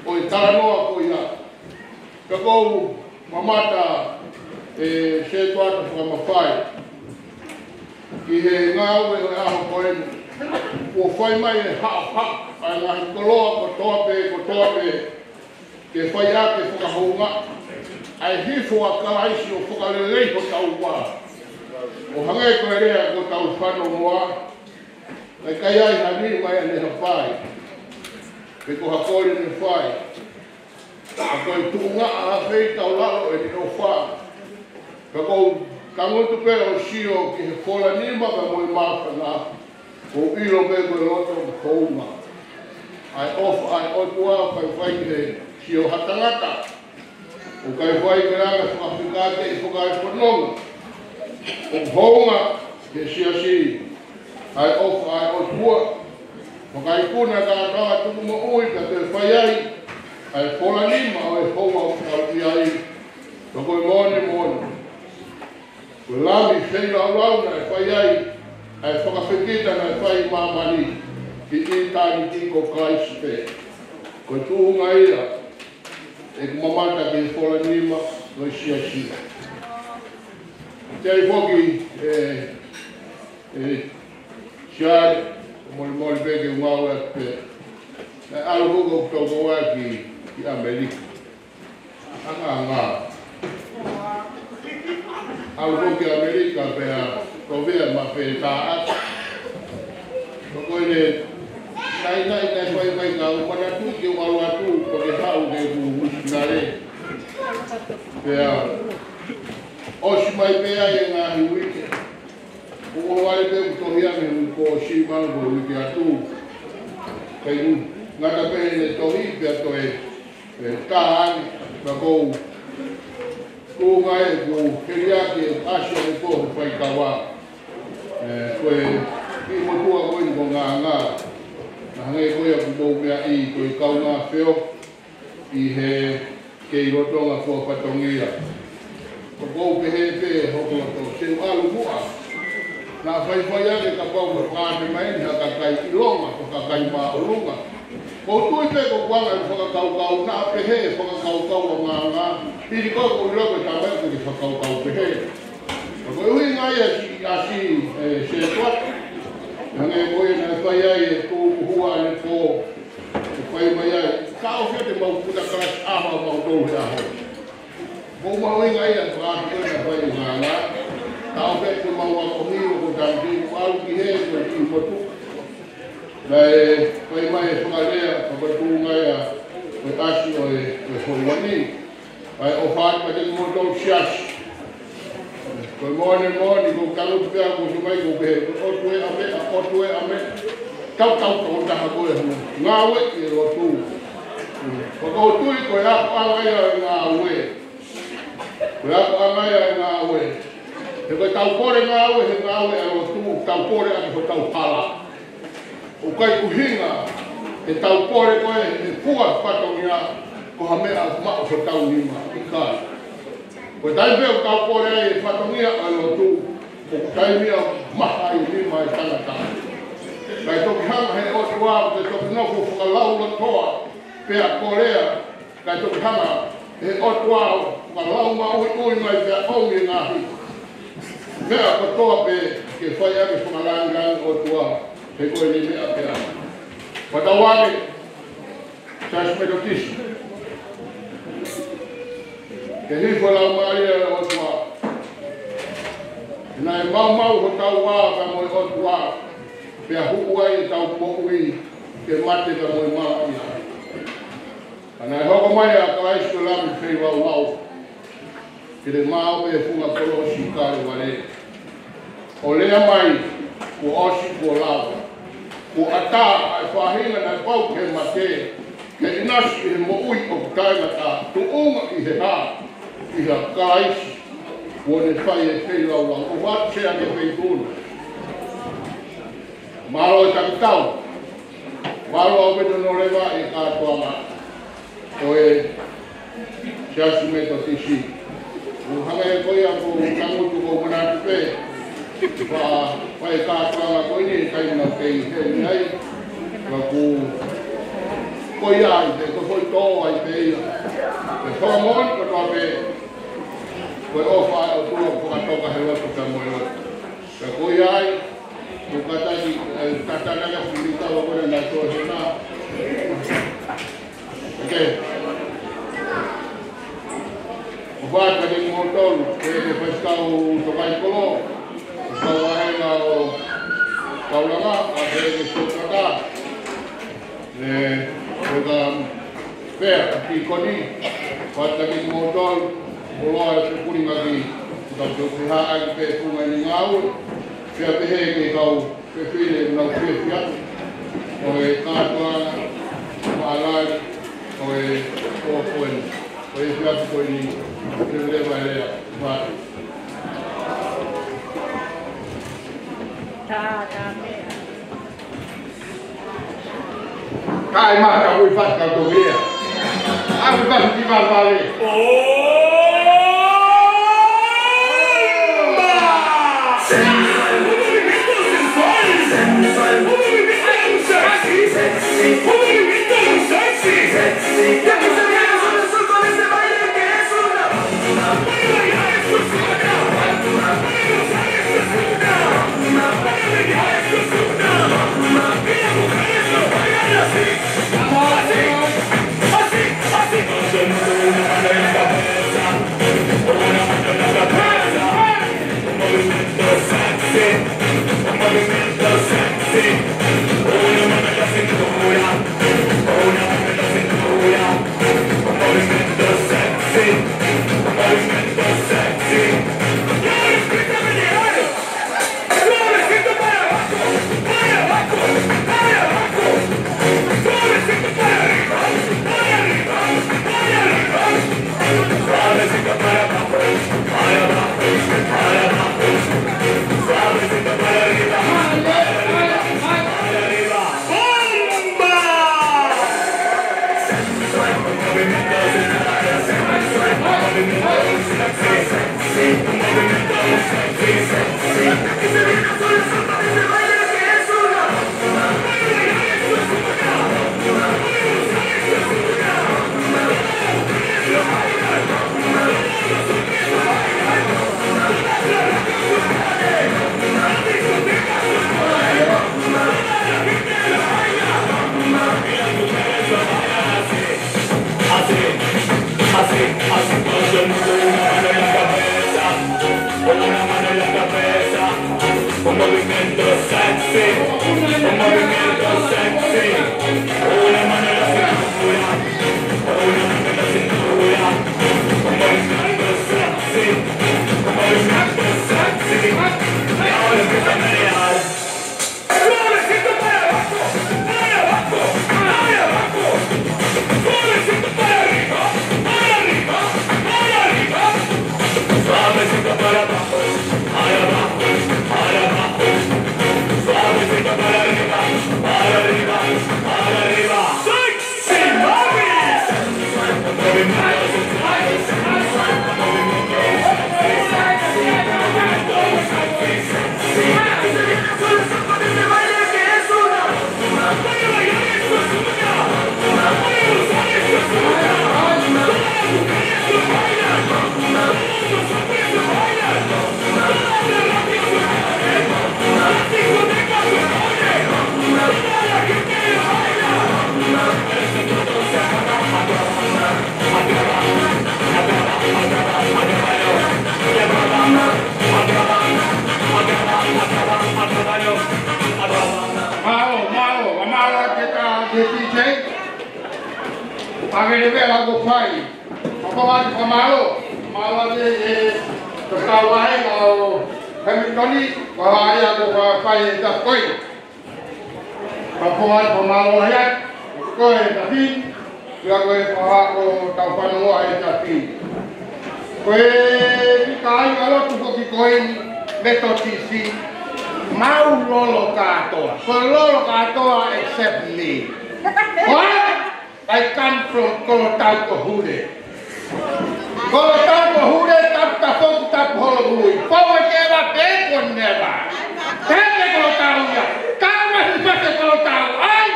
ʻo e talanoa ko ia. Ka ʻoku ou mamata ʻe Setuata Fakamafai ki he ngāue ʻo e ʻaho ko eni. Kuo fai mai e haʻahaʻa ʻa e ngaahi koloa kotoa pē, kotoa pē. Ke fai ʻaki e fakahounga ʻa e hifo ʻa Kalaisi ʻo fakalelei hotau vā. ʻO hangē ko e lea ko ʻetau fanongoa, ʻikai ai ha nima ia ne hafai, pe ko ha kole ne fai. Ka ko e tuʻunga ʻa ha feitaulalo ʻene ʻofa. Ka ʻoku ou tangutu pē ʻo sio ki he fola nima pea mo e māfana, ʻoku ou ʻilo pē ko e loto hounga. ʻA e ʻofa ʻa e ʻOtua ʻoku ʻikai fai ki he sio ha tangata. ʻOku ʻikai fai ki he anga fakafekate ʻi fakaefononga. ʻOku hounga ki he siasi ʻa e ʻofa ʻa e ʻOtua. Fakaikuna kātoa tuku moʻui ka te fai ai ʻa e fola nima ʻo e hounga ʻoku tau ʻi ai. Ka ko e moʻoni moʻoni, ko e lami feilaulau naʻe fai ai ʻa e fakafekita naʻe fai ʻi māmani ki ʻitāniti ko Kalaisi pē. Ko e tuʻunga ia ʻeku mamata ki he fola nima ʻo e siasi. Te ai foki ʻe, ʻe Siale, molemole pē ke u ngāue atu pē. Naʻe ʻalu foki ʻo tau koa ki, ki ʻAmelika. Anga anga. ʻAlu foki ki ʻAmelika pea ko vea ma pē tā atu. Ko koe ne, naʻe, naʻe, naʻe fai mai ka u manatu ke u ʻalu atu, ko ke haʻu ke u misinale. Pea, ʻosi mai pē ai e ngaahi uike. ʻO ʻalu ai pē u tohi ange u ko si ma ko uike atu. Kai u, ngata pē ne tohi pea toe ʻE tā ange, ka ʻoku ou tuʻunga ʻeku heliaki ʻe ʻasi ʻa e ko he faikava. ʻE, ko e kiʻi motuʻa ko eni ko Nganga. Naʻa hangē ko ia ʻoku mou meaʻi ko e kaungā feohi ʻi he kei lolotonga fua fatongia. Ko ʻeku pehē pē hoku loto, te u ʻalu muʻa. Naʻa faifai ange kapau ʻe fakaʻamu mai eni ha kakai ʻilonga, ha kakai māʻolunga. ʻOku ou tui pē ko e anga e fakakaukau naʻa pehē, fakakaukau ʻa Nganga. ʻIlo ko ʻeku ʻilo ko e talamai ke fakakaukau pehē. Ka ko e ʻuhinga ia siʻi ʻasi, ʻe, Setuata. Hangē ko ia naʻe fai ai e tō kuhua ʻanepō. ʻE fai mai ai. Taʻofi ʻa e mau puta kalasi ʻaho ʻa mautolu he ʻaho. Mou mahuʻinga ia ko ʻaku ena fai nganga. Taʻofi ʻa e mau ako hiu ko tau ki ʻalu ki he ko ki motu. Naʻe fai mai e fakalea, fakatūnga ia, ko e ʻasi ʻo e, ʻo e houa ni. ʻA e ʻofa atu kiate kimoutolu siasi. Ko e moʻoni, moʻoni, ko e kau pea ko e mai ko e pehē, ko e ʻOtua ʻa meʻa, ʻOtua ʻa meʻa. Tau, tau, tau, taha ko e hana. Ngāue ʻi he lotu. Ko e tui ko e akoʻanga ia ʻo e ngāue. Ko e akoʻanga ia ʻo e ngāue. He ko e tau kole ngāue, he ngāue ʻa e lotu, tau kole ʻaki hotau hala. ʻOku ʻikai ʻuhinga ʻetau kole ko ē he fua fatongia ko ha meʻa maʻu hotau nima, ʻikai. Ko e taimi pē ʻoku tau kole ai e fatongia ʻa e lotu, ʻoku taimi ia ʻoku maha ai e nima e tangata. Kae toki hanga he ʻOtua, ke toki nofo fakalaulatoa, pea kolea, kae toki hanga he ʻOtua ʻo fakalaumāʻuiʻui mai pea ʻomi e ngaahi meʻa kotoa pē ke fai ʻaki e fakalāngilangi ʻo e ʻOtua, he ko eni e meʻa pē ʻa. Fakatauange, Siasi Metotisi, ke hifo e Laumālie ʻo e ʻOtua. He naʻe maumau hotau vā pea mo e ʻOtua, pea huʻu ai ʻetau moʻui ke mate pea mo e malaʻia. Ka naʻe hoko mai ʻa Kalaisi ko e Lami feilaulau, ke ne maʻu e funga kolosi Kalevale. ʻO lea mai, kuo ʻosi, kuo lava. Kuo ʻatā ʻa e faʻahinga naʻe pau ke mate, ke ʻinasi ʻi he moʻui ʻoku taʻengata, tuʻunga ʻi he hā, ʻi ha Kalaisi, kuo ne fai e feilaulau. ʻOfa atu Sea ki he Feituʻu ni. Mālō e takitau. Mālō ʻaupito hono leva e kātoanga ʻo e Siasi Metotisi. ʻOku hangē ko ia ko e tangutu ko e manatu pē. Fa, fai e kātoanga ko eni, kai nau kei he ni ai. Ka ko ia ai pē, ko e foʻi tō ai pē ia. Ke fakamoʻoni kotoa pē. Ko e ʻofa ʻa e ʻOtua ʻoku fakatoka he loto pea mo e loto. Ka ko ia ai, ʻoku kātaki, ē, kātaki ʻa e fili tau ko ena naʻe tō he nā. ʻOku ou fakaʻapaʻapa kiate kimoutolu, ʻe, ʻe Faifekau Tokaikolo, Faifekau Vahela ʻo Taulanga, ʻa e ʻEiki Sōtaka. ʻE, ʻo ka pea, ki koni, fakaʻapaʻapa kiate kimoutolu, ʻoku loa e kulinga ki, ka tau pehē ʻaki pē funga ni ngāue, pea pehē ki he kau fefine ʻoku nau fiefia atu, ʻo e kātoanga, mālani, ʻo e, ʻo e ko eni, ʻo e fiatu ko eni, ke leva e lea, vatu. Tā, tā meʻa. Kae mata ui fatu ka toki lea. ʻAi fatu ki vavale. Hace falta una mano en la cabeza, una mano en la cabeza, un movimiento sexy, un movimiento sexy, una mano en la cintura, una mano en la cintura, un movimiento sexy, un movimiento sexy. Y ahora empieza a menear. Suavecito para abajo, para abajo, para abajo. Suavecito para arriba, para arriba, para arriba. Suavecito para abajo, para abajo, para abajo. Suavecito para arriba, para arriba, para arriba. Sexy mommy. Mālō, mālō, mālō atu ki he D J. Pangere vela ko fai. Pea ʻoku ou fakamālō, mālō atu ki he toketā vahenga ʻo Hamilton, ko e hā ia ko e fai e tapu ko ē. Pea ʻoku ou fakamālō lahi atu, ko e tapu, pea ko e fai ko ʻetau fanongo he tapu. Ko e fika ʻa e lotu foki ko eni Metotisi, mau lolo kātoa. Ko e lolo kātoa except me. What? I come from Kolotau ko Hule. Kolotau ko Hule, tapu Tafoki, tapu Holovui. Forward ever, backward never. Pehē Kolotau ia. Kau mai mate Kolotau. ʻAi,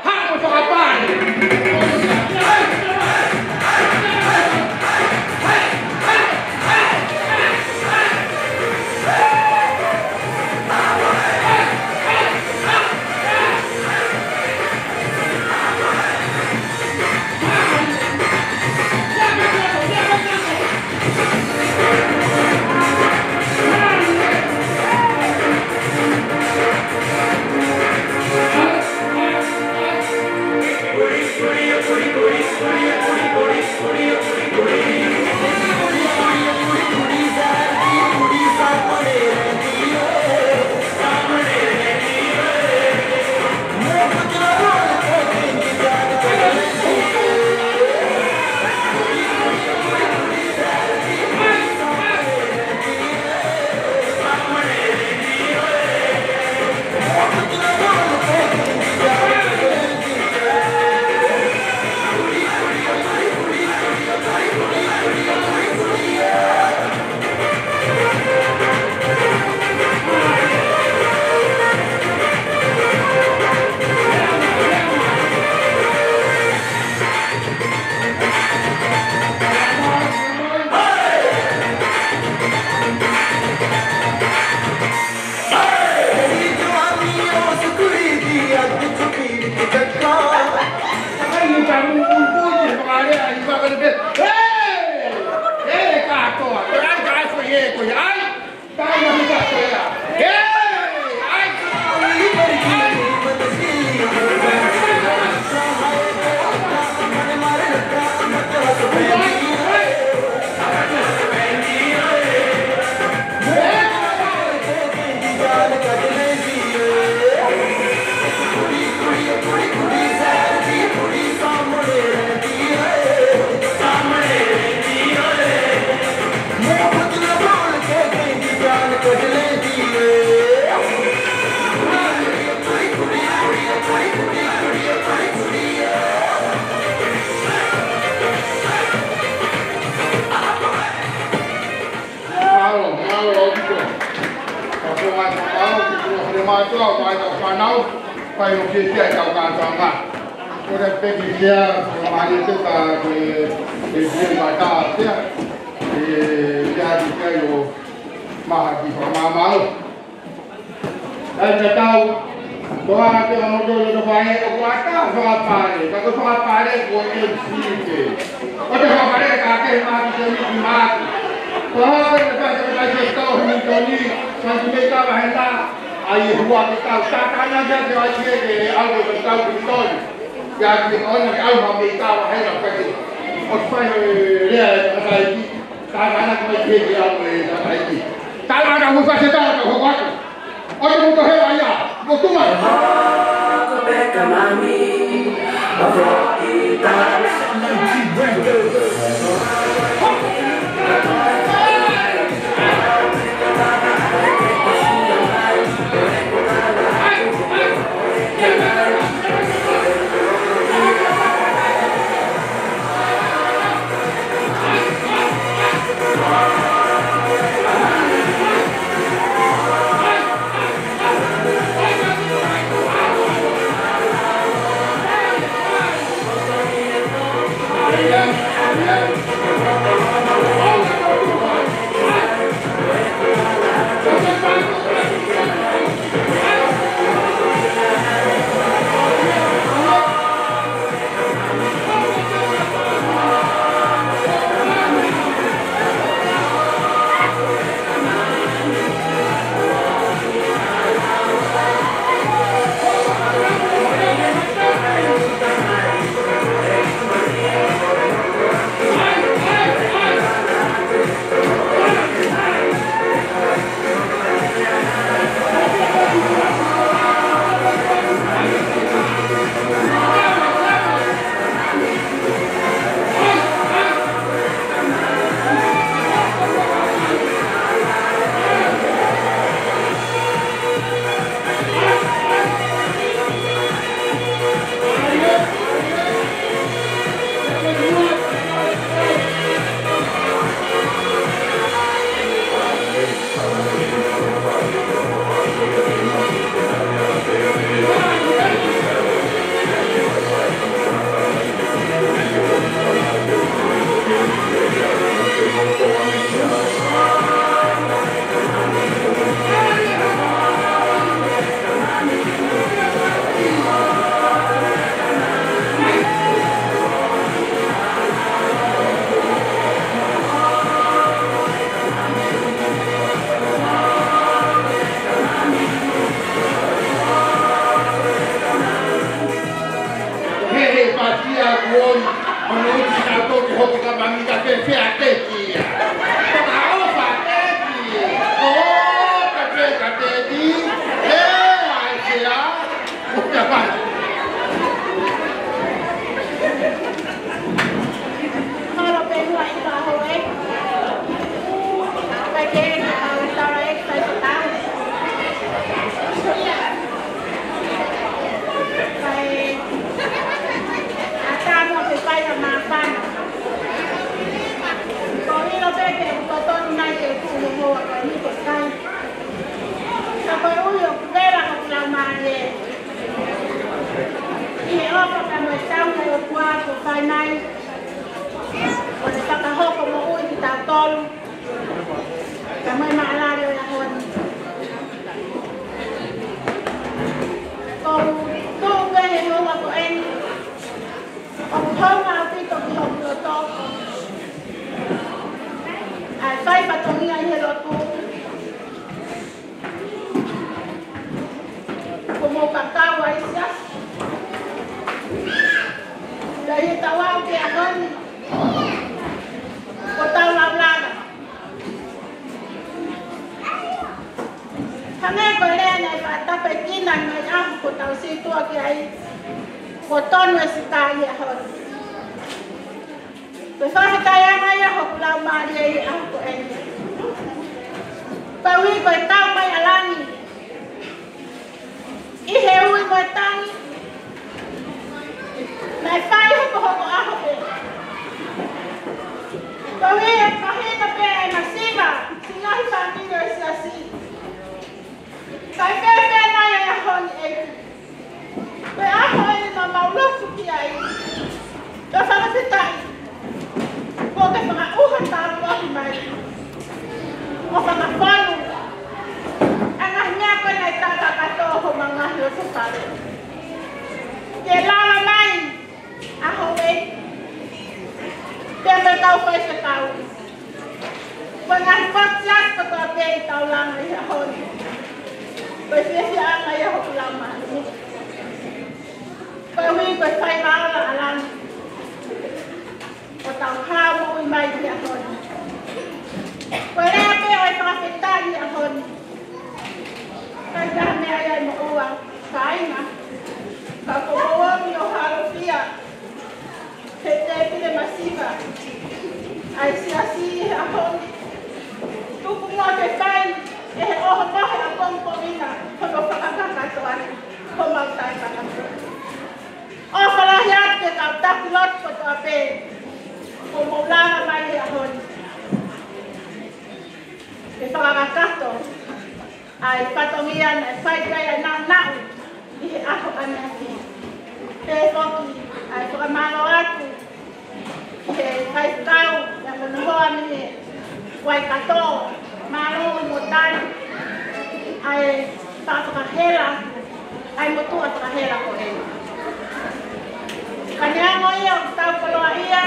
haʻu mo fakapale. Mālō, mālō, ʻaupito. Ka ko e mālō, ki he mātuʻa, mai ka fānau, fai ʻo fiefia ʻetau kātoanga. Ko e peki sea, ko e mālie te ka, ko e, e pia mata sea, e, ia ki sea ʻo maha ki fakamāmālō. ʻAi ka tau, ko ʻAna te ʻa moto le ka fai, ʻoku ʻatā fakapale, ka ko fakapale ko M C te. ʻO te fakapale ka te Pea ko e taha ko e taha ke tau he Militoni, fai ki mei tava he na, ʻa e hua ke tau tātānaki ʻa e ʻai ke ke ʻalu ke tau Militoni. Ia ke ʻoua ke ʻalu ha mei tava he na fai ke. ʻO fai e lea e tangataʻeiki, tātānaki mai ke ke ʻalu e tangataʻeiki. Tātānaki mai fai ke tau tau hoko atu. ʻOi, mo tohe ai, mo tuma. He, he, patia kuon, ono uti na toki hoki ka mami ka ke fea teki ia. Ka o fa teki, o ka ke ka teki, he ai sea, o ka pa. Halo pē hua i ka hoe. Ka ke ka tala e ka tau. Kai, ʻa tano ke fai a māfana. Ko ilo pē ke u totonu nai ke ku mo hoa kai ni ke kai. Ka ko e ui ʻoku vela ko ku lau mālie. ʻI he ʻofa ka mo e tau mo e ʻOtua ko fai nai. Ko e fakahoko moʻui kitautolu. Ka mai maʻalale ʻo e ʻaho ni. ʻOku tuʻu pē he houa ko eni. ʻOku hounga ʻaupito ki hoku loto. ʻA e fai fatongia ʻi he lotu. Ko mo kakau ai sia. Ka ʻi he tau aʻu ki he ʻaho ni. Ko tau laulala. Hangē ko e lea naʻe faʻa tape kina mai ʻaho ko tau sītuʻa ki ai. Ko tonu e sika ʻi he ʻaho ni. Ko e fakafetaʻi ange ia hoku lau mālie ʻi he ʻaho ko eni. Pau ʻi ko e tau mai ʻa langi. ʻI he ui mo e tangi. Naʻe fai hokohoko ʻaho pē. Ko e ui e pahita pē e masiva, siʻi ngaahi fāmili ʻo e siasi. Kae fēfē nai e ʻaho ni ʻEiki. Ko e ʻaho eni naʻa mau lotu ki ai. Pea fakafetaʻi. Kuo ke fakaʻuha tāpuaki mai. ʻO fakafalu. ʻA e ngaahi meʻa ko ē naʻe tatakato ho manga lotu fale. Ke lala mai. ʻAho ē. Pea ke tau fai fekau. Ko e ngaahi fakaʻamu kotoa pē ʻi he taulanga ʻi he ʻaho ni, ko e fiefia ʻanga ia hoku laumālie. Koeʻuhi ko e faiva ola ʻa langi ʻoku tau hao moʻui mai ʻi he ʻaho ni. Ko e lea pē ʻo e fakafetaʻi ʻi he ʻaho ni, ʻikai ha meʻa ia ʻi moʻua, kāinga. Ka ko e moʻoni ʻo e ʻaloʻofa ʻa e tēpile masiva ʻa e Siasi ʻi he ʻaho ni. Tuku muʻa ke fai ʻe he ʻohomohe ʻapongipongi na hono fakakakato ʻaki homau taʻekakato. ʻOfa lahi atu ki he kau taki lotu kotoa pē kuo mou lava mai he ʻaho ni ke fakakakato ʻa e fatongia naʻe fai ki ai ʻa e naʻunaʻu ʻi he ʻaho ʻaneafi. Pehē foki ʻa e fakamālō atu ki he faifekau ʻa Monohoa mei he Waikato, mālō mo tali ʻa e fakafakahela ʻa e motuʻa fakahela ko eni. Ka neongo ia ʻoku tau koloaʻia,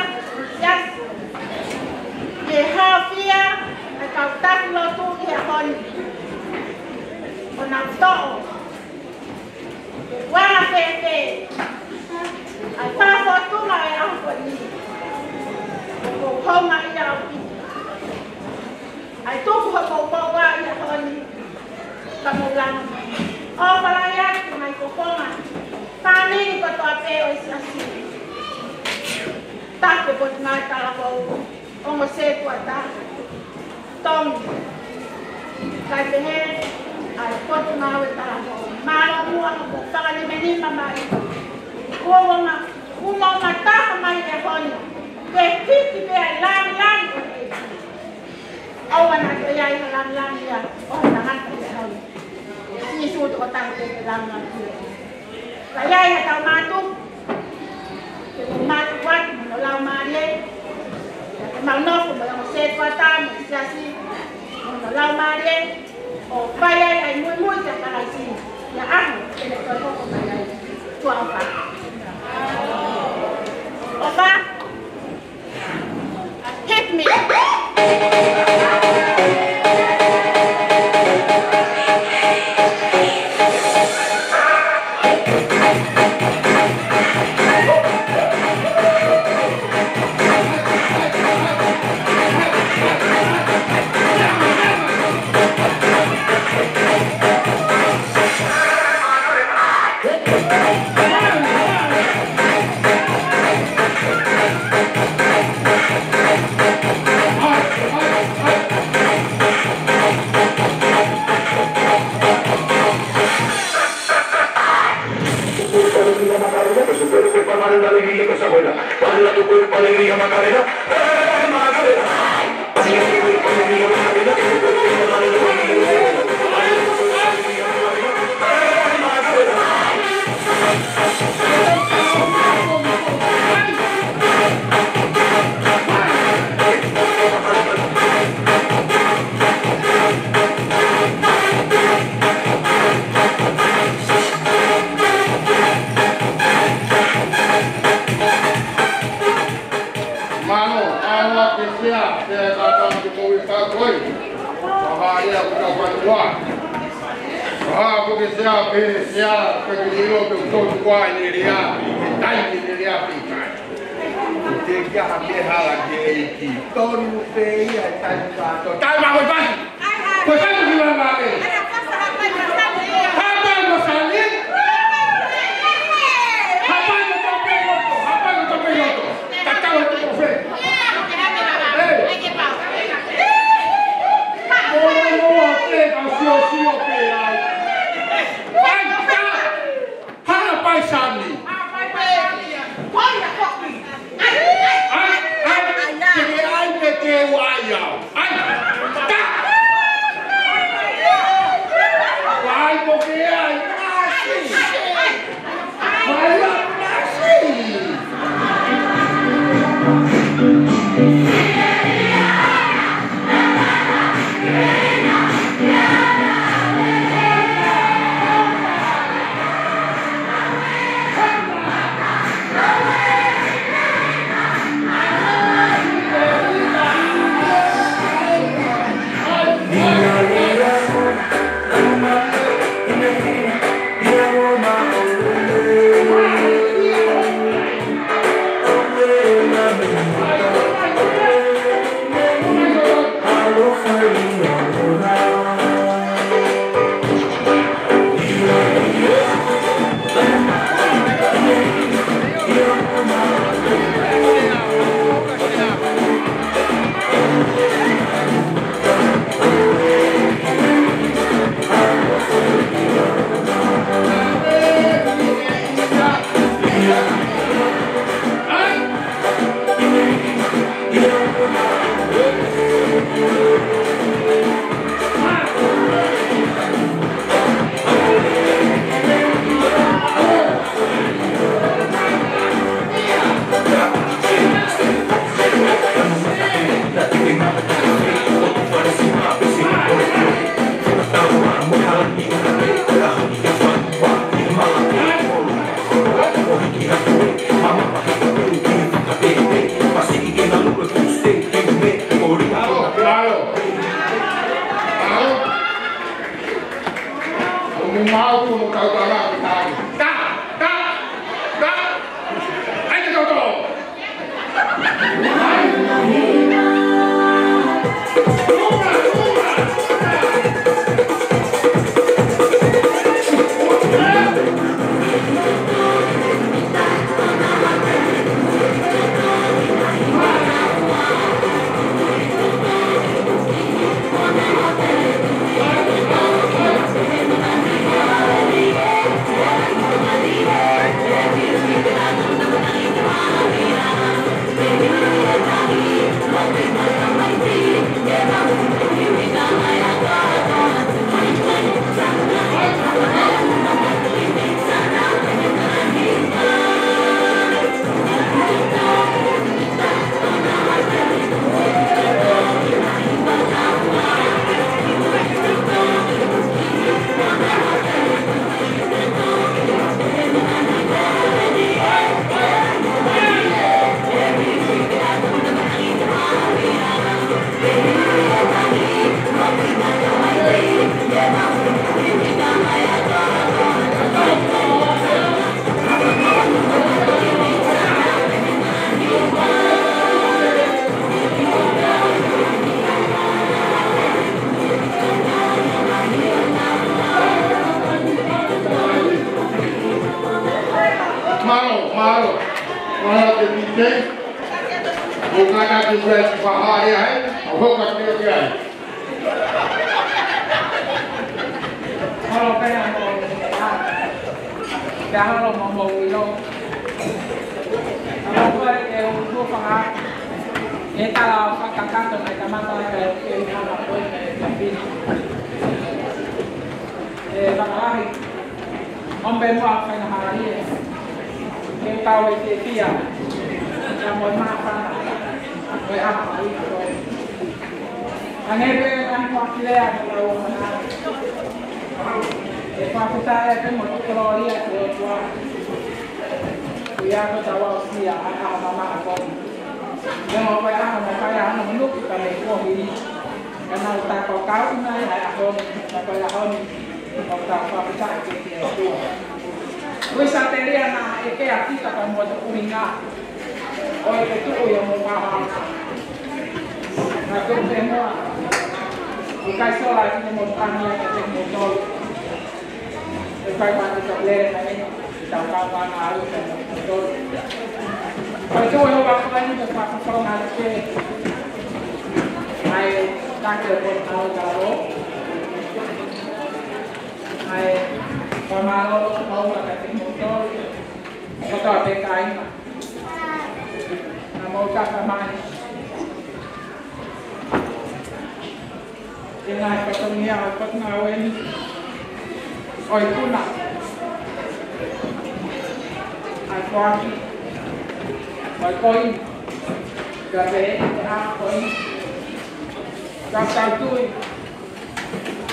Siasi, ʻi he haofia ʻa e kau taki lotu ʻi he ʻaho ni, ʻo nau toʻo ʻa e fēfē ʻa e fakafotunga ʻo e ʻaho ko eni. ʻOku houngaʻia ʻaupito ʻa e tuku hoʻomou moʻua ʻi he ʻaho ni, ka mou langa. ʻOfa lahi atu ki he ngaahi fofonga, fāmili kotoa pē ʻo e Siasi. Taki Potungāue Talavou, ongo sētuata, Tongi. Kae pehē ʻa e Potungāue Talavou. Mālō muʻa hoʻomou fakanemenema mai. Kuo uma, uma uma taha mai he ʻaho ni ke hiki pē ʻa e lāngilangi ʻo e ʻEiki. ʻOua naʻa toe ʻi ai ha lāngilangi ia ʻo e tangata he ʻaho ni. Sīsū tokotaha pē ke lāngilangiʻia. Ka ʻi ai haʻatau mātuku, ke mau mātuku atu mo hono Laumālie, ke mau nofo mo e ongo sētuata mo e Siasi mo hono Laumālie, ʻo fai ai ʻa e muimui kia Kalaisi, ʻi he ʻaho te ne toe hoko mai ai. Tuʻa ʻofa. ʻOfa. Hit me. Mālō, ʻoua ke sea, sea e kātaki ke mou ʻi fakoi. Ka hā ia ʻoku tau fanua. Ka hā ʻoku ke sea, pē sea, pē ke ʻilo ke u tonu kua ʻi he lea, ʻi he taimi ʻi he lea pē kai. Te kia ha ke hala ke ʻEiki. Tonu pē ia he taimi kātoa. Taimi ʻa ko e pasi. Ko e fai ko ki langa ake. Hapai mo Sani. Hapai mo Topei Loto. Hapai mo Topei Loto. Tatau e tuko fē. Ei. Mo, mo, mo, pē ka sio, sio pē ai. Ai, ta. Hana pai Sani. Ai, ai, ai, te ke ai pe te u ai au. Ai, ta. Ai, mo ke ai. Ai, ai, ai. Ai, ai, ai, ai, ʻo hoka te o ke ai. Holo pea mo, ah, pea holo mo mo ilo. Holo ko e ke u hūfanga, e tala fakakakato mai ka mata ka e ke hana ko e ke pina. E, fakalahi. ʻOmbe mua faingamālie ke tau ʻi he fiefia, ka mo e māfana, ko e ʻaho ʻi ko e. Hangē pē ko e ʻaho ko ē ʻa e lau ʻa e ʻOtua. ʻE fakafetaʻi pē mo tukulōlia ki he ʻOtua. Ko ia ko e tau aʻusia ʻa e ʻaho mamaʻo ko eni. Neongo ko e ʻaho naʻe fai ai hono manuki ka mei kuo hili. Ka naʻa tau kau mai ʻa e ʻaho ni, ka ko e ʻaho ni, ʻoku tau fakafetaʻi ki he ʻOtua. Ui sa telia naʻe ke a kita ka mo e ʻuhinga ʻo e tuʻu ia mo kaha. Ka tuʻu pē mo a. ʻIkai sola ki he mo tani a ke te mo tolu. ʻE fai mai ki he lele mai, ki tau kau mai ʻa e ʻalu ki he mo tolu. Ko e tuʻu ʻo e ʻaho ni ke fakafofonga ke. ʻAi, take o kau ka lo. ʻAi, fakamālō, mau ka te mo tolu. Ko tau pē kāinga. Naʻa mau tata mai. ʻI he ngaahi fatongia ʻo e fatongia ʻo eni. ʻO e kuna. ʻA e foaki. ʻO e koi. Ka te e, ʻa e koi. Ka tau tui.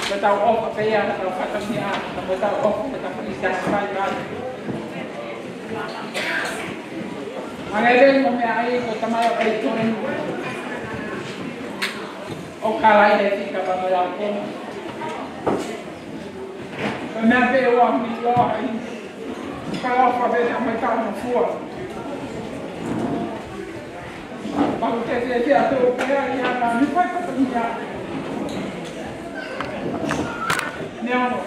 Ka tau ʻofa pē ia, ka tau fatongia, ka tau ʻofa, ka tau fatongia, ka tau fatongia. Hangē pē mo e meʻa ʻa e ko e tamaioʻeiki ko eni. ʻOku kalaʻi he fika pea mo e lau ko eni. Ko e meʻa pē ʻoku ʻi ai ʻa e kalaʻi ʻofa pē ka mai ka mo fua. Pau te te te atu pē ia na ni fai ka tania. Neongo.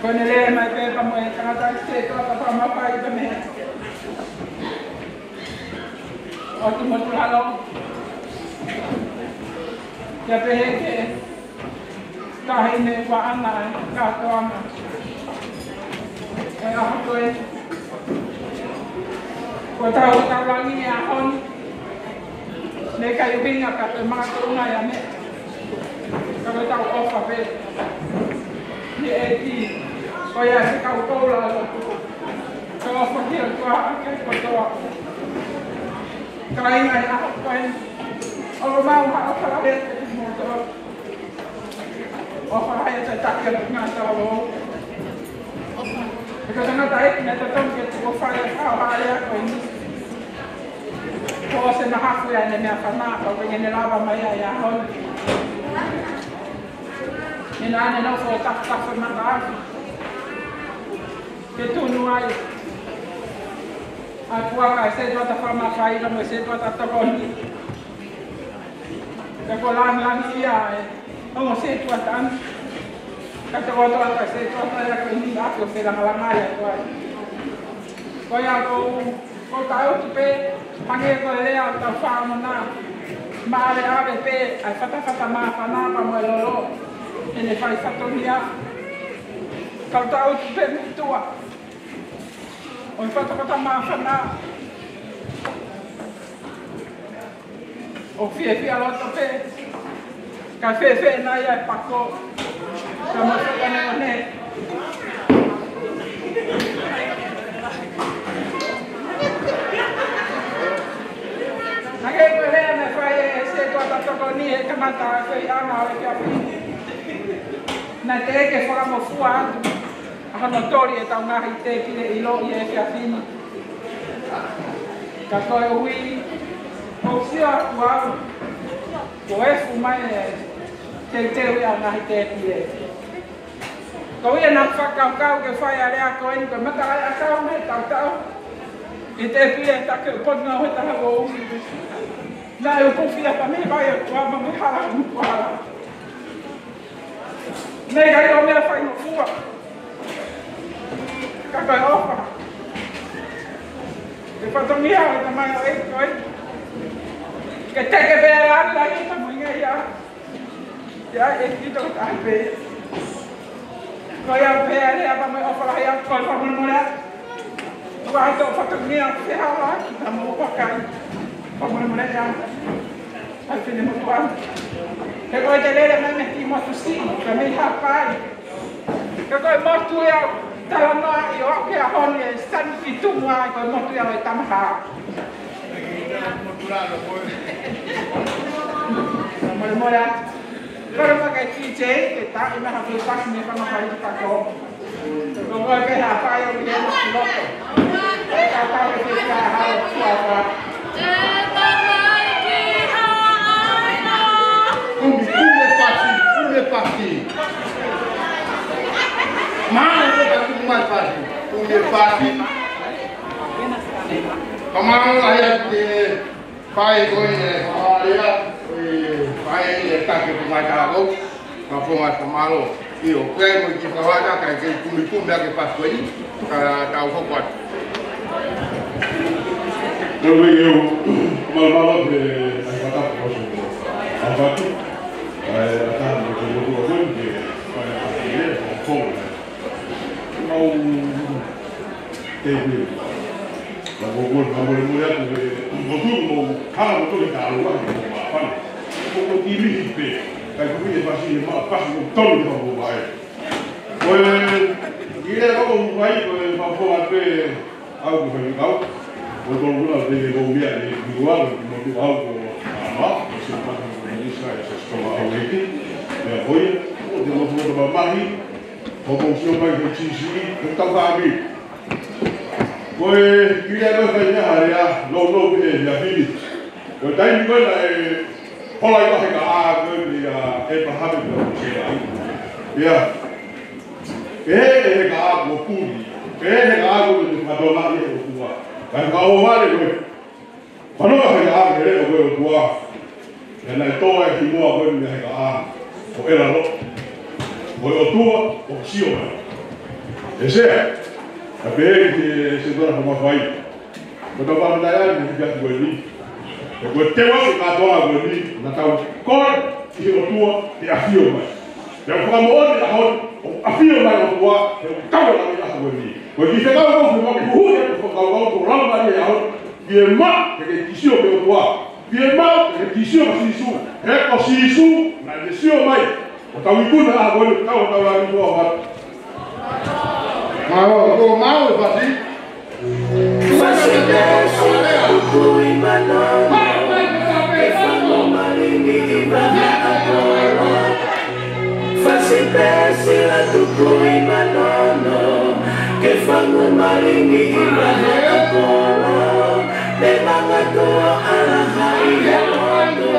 Ko ʻene lele mai pē pea mo e tangata ʻi he tō ka pea mo e fai ka me. ʻO tu mo tu halo. Kia pehē ke tahi ne ua ana e kātoanga. E ʻaho ko ē. Ko tau tau langi e ʻaho ni. Ne kai ʻuhinga ka te manga tō ngai a me. Ka ko tau ʻofa pē. Ni e ti. Ko ia he kau koula lo. Ka ʻofa ki he ʻOtua ʻa e kotoa. Ka inga e ʻaho ko ē. ʻOku mau ha ʻofa lahi atu ki he moutolu. ʻOfa lahi atu ʻa e taki atu ngā tau lo. He ko e tangata ʻeiki naʻe totonu ke tuku ʻofa ia ka o hale ako eni. Ko se mahafu ia ne mea fana, ka ʻoku ʻikai ke ne lava mai ai ʻa e ʻaho ni. Ne naʻa ne nofo ʻo tafutafu e mata afi. Ke tunu ai. ʻA e puaka e setuata fakamafaiva mo e setuata tokoni. Ka ko langilangi ia e ongo setuata ni. Ka tokotoa ka setuata ia ko e ni afi ʻo felangalanga ia ko ai. Ko ia ko, ko tau tu pē, hangē ko e lea ʻo tau fāmona. Maʻaleʻale pē, ʻa e fatafata māfana pea mo e lolo. ʻEne fai fatongia. Ka tau tu pē mei tuʻa. ʻO e fatafata māfana. ʻO fiefia loto pē. Ka fēfē nai ʻa e pako. Ka mo fakaneʻone. Hangē ko e lea naʻe fai ʻe he setuata tokoni he kamata ʻa e feʻiʻanga ʻo e kiapi. Naʻe teʻeki ke fakamofua atu. ʻA hono toli ʻetau ngaahi tēpile ʻiloʻi he efiafi ni. Ka koeʻuhi, ʻoku sio atu au, kuo efu mai e teuteu ia ngaahi tēpile. Ko ia naʻa fakakaukau ke fai ʻa e lea ko eni, ko e mata ʻa e ʻakau mei tautau. ʻI he tēpile ʻe taha ʻo e potungāue ʻe taha ʻo usi. Naʻe uku fia pa mei vai ʻo kuama mei hala ʻo kuala. Naʻe ʻikai ʻo meʻa fai mo fua. Ka ko e ʻofa. Ko e fatongia ʻo e tamaioʻeiki ko ē. Ke teke pē ʻa e lani lahi ʻi he taumuʻa ia. ʻIa, ʻEiki, tokotaha pē. Ko ia pē ʻa e lea pea mo e ʻofa lahi ʻa e kole fakamolemole. Ua atu ʻo fatongia ke hala ki ta mo vakai. Fakamolemole ia. ʻA e finemotuʻa. He ko e te lele mai mei he kiʻi motu siʻi, ka mei Haʻapai. Ka ko e motu ia ʻoku talanoaʻi ʻo aʻu ki he ʻaho ni ʻe sani ki tumu ai, ko e motu ia ʻo e Tamahā. Molemole atu. Kole mai ki he T J, ke tā ʻi mai ha foʻi pasi mei Haʻapai ki Pako. Ko koe pē Haʻapai ʻoku ʻi heni ki loto. Ka tā ke te kia hao tua pa. Kumi, kumi e pasi, kumi e pasi. Mālō, ko e kumi mai pasi. Kumi e pasi. Ka mālō lahi atu ki he fai ko ē, ʻa e lea, ʻe fai e taki ko mai tālō. Ka fonga ka mālō. ʻIo, pea mo e kiʻi fakahā ka ke kumi kumi ake pasi ko eni, ka tau hoko atu. Tau lei eu, mālō mālō ke ai fata ko so. Ai fatu. Ai ata mo ko ko ko ke, ai ata ke, ko ko. Mau te kui. Ka ko ko, ka mo mo ya ko ke, mo tu mo, ka mo tu ka lo wa ko ma pa. Ko ko ti mi pe. Ka ko ni pasi ma pasi ko tonu ko mo mai. Ko e, ʻi he ʻaho ko ʻoku ʻi ai, ko e fakafofonga pē ʻaʻaku ko e faifekau. Ko e tolu kula te ke kou mea e ki ua, ko e motuʻa au ko ʻAma, ko e se pata ko e Minisa e se sitoa au eki. Pea ko ia, ko e motuʻa mamahi, ko e mou sio mai ko e T C, ko e tau fāmili. Ko e, ʻi he ʻaho ko e fai mea hare a, no, no, e, e a fini. Ko e taimi ko ē naʻe hola ai ʻa e heka ʻa ko ē ʻia ʻĒpalahame pea mo Sēlai. ʻIa. Pehē ʻe he heka ʻa ko Puli. Pehē ʻe he heka ʻa ko ē te fatola ʻi he ʻOtua. Ka ka o vale ko ē. Fanongo he heka ʻa ko ē ʻo ko ē ʻOtua. Pea naʻe toa e himoa ko ē ʻia heka ʻa. Ko ʻEla lo. Ko e ʻOtua, ʻoku sio mai. ʻE sea. Ka pehē ki he se tona ko mafai. Ko e tau fāmili ʻa eni, he ʻaho ko eni. He ko e tewa ke kātoa ko eni, naʻa tau kole ki he ʻOtua, ke ʻafio mai. Pea ʻoku fakamoʻoni ʻa hono, ʻoku ʻafio mai ʻOtua, he ʻoku tau ʻa e ʻaho ko eni. Ko e kiʻi fekau ko ē, mo ke huhuʻi atu, ko e kau kau, ko e lau mai ʻa hono, pea mo, ke ke kiʻi sio ki he ʻOtua. Pea mo, ke ke kiʻi sio ki Sīsū. He ko Sīsū, naʻa ne sio mai. ʻO tau ikuna ʻa ko eni, tau, tau la ikua ʻo hatu. Mālō, ko mālō e fasi. Fasi pē sila tuku ʻi manono. Ke fangu malingi ʻi vahaʻa kolo. Fasi pē sila tuku ʻi manono. Ke fangu malingi ʻi vahaʻa kolo. Pea mangatu ʻo ʻalaha ʻi he loto.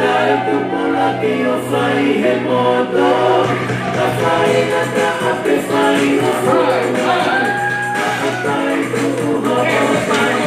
Kae tupulaki ʻo fai he moto. Ka fai na ka ape fai na fai. Ka apai tuʻu ho fai.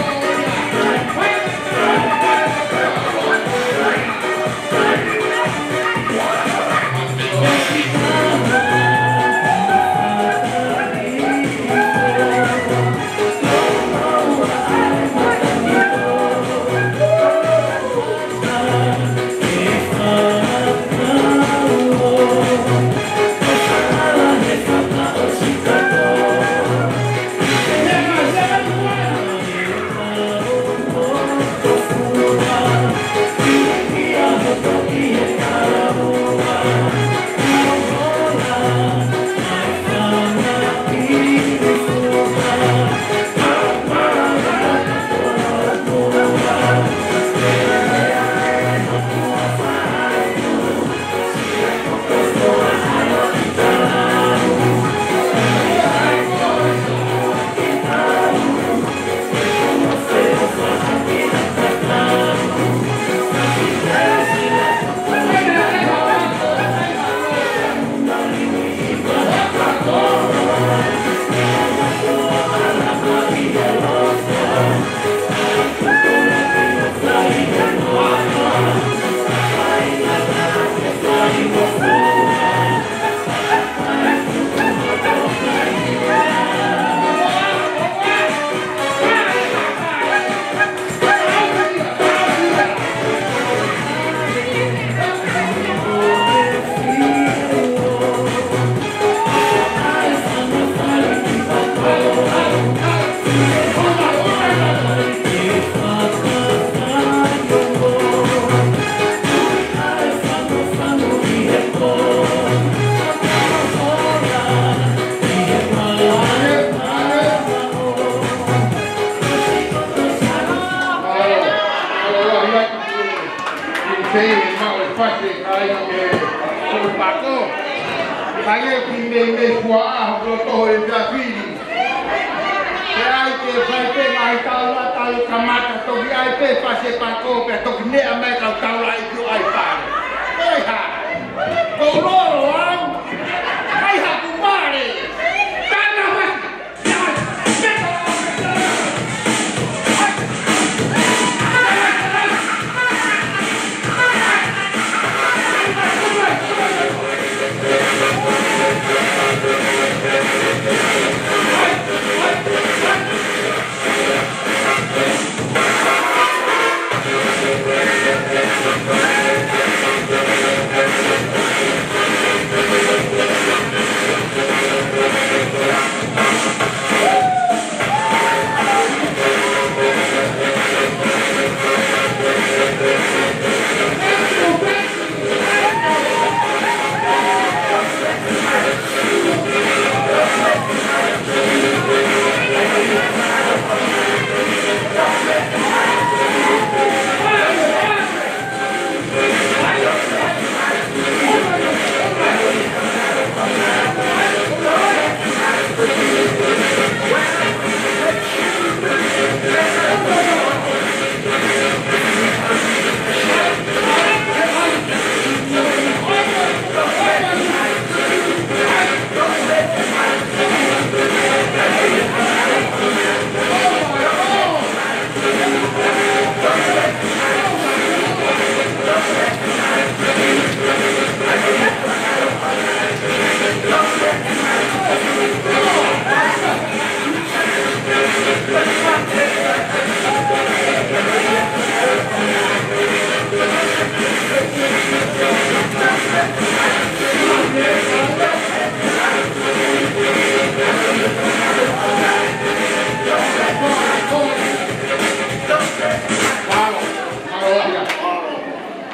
Pea maʻu e fasi e kāinga ke tau pako. Ka ia ki mei mei fua ʻaho ko toho e pia fili. Ke ʻai ke fai pē ngaahi taulata ʻo kamata toki ʻai pē fasi e pako pea toki meʻa mai kau taulaʻeiki ʻo ʻai fale. ʻOi hā. Ko lolo au. ʻAi haku vale. Tana fasi.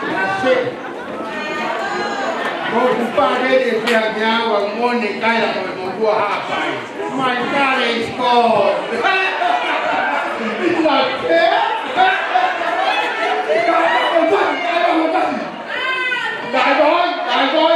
That's it. Ko kupa de de pia kia wa mone kaila mo mo kua hapai. My God is God. It's not fair. Dai boy, dai boy.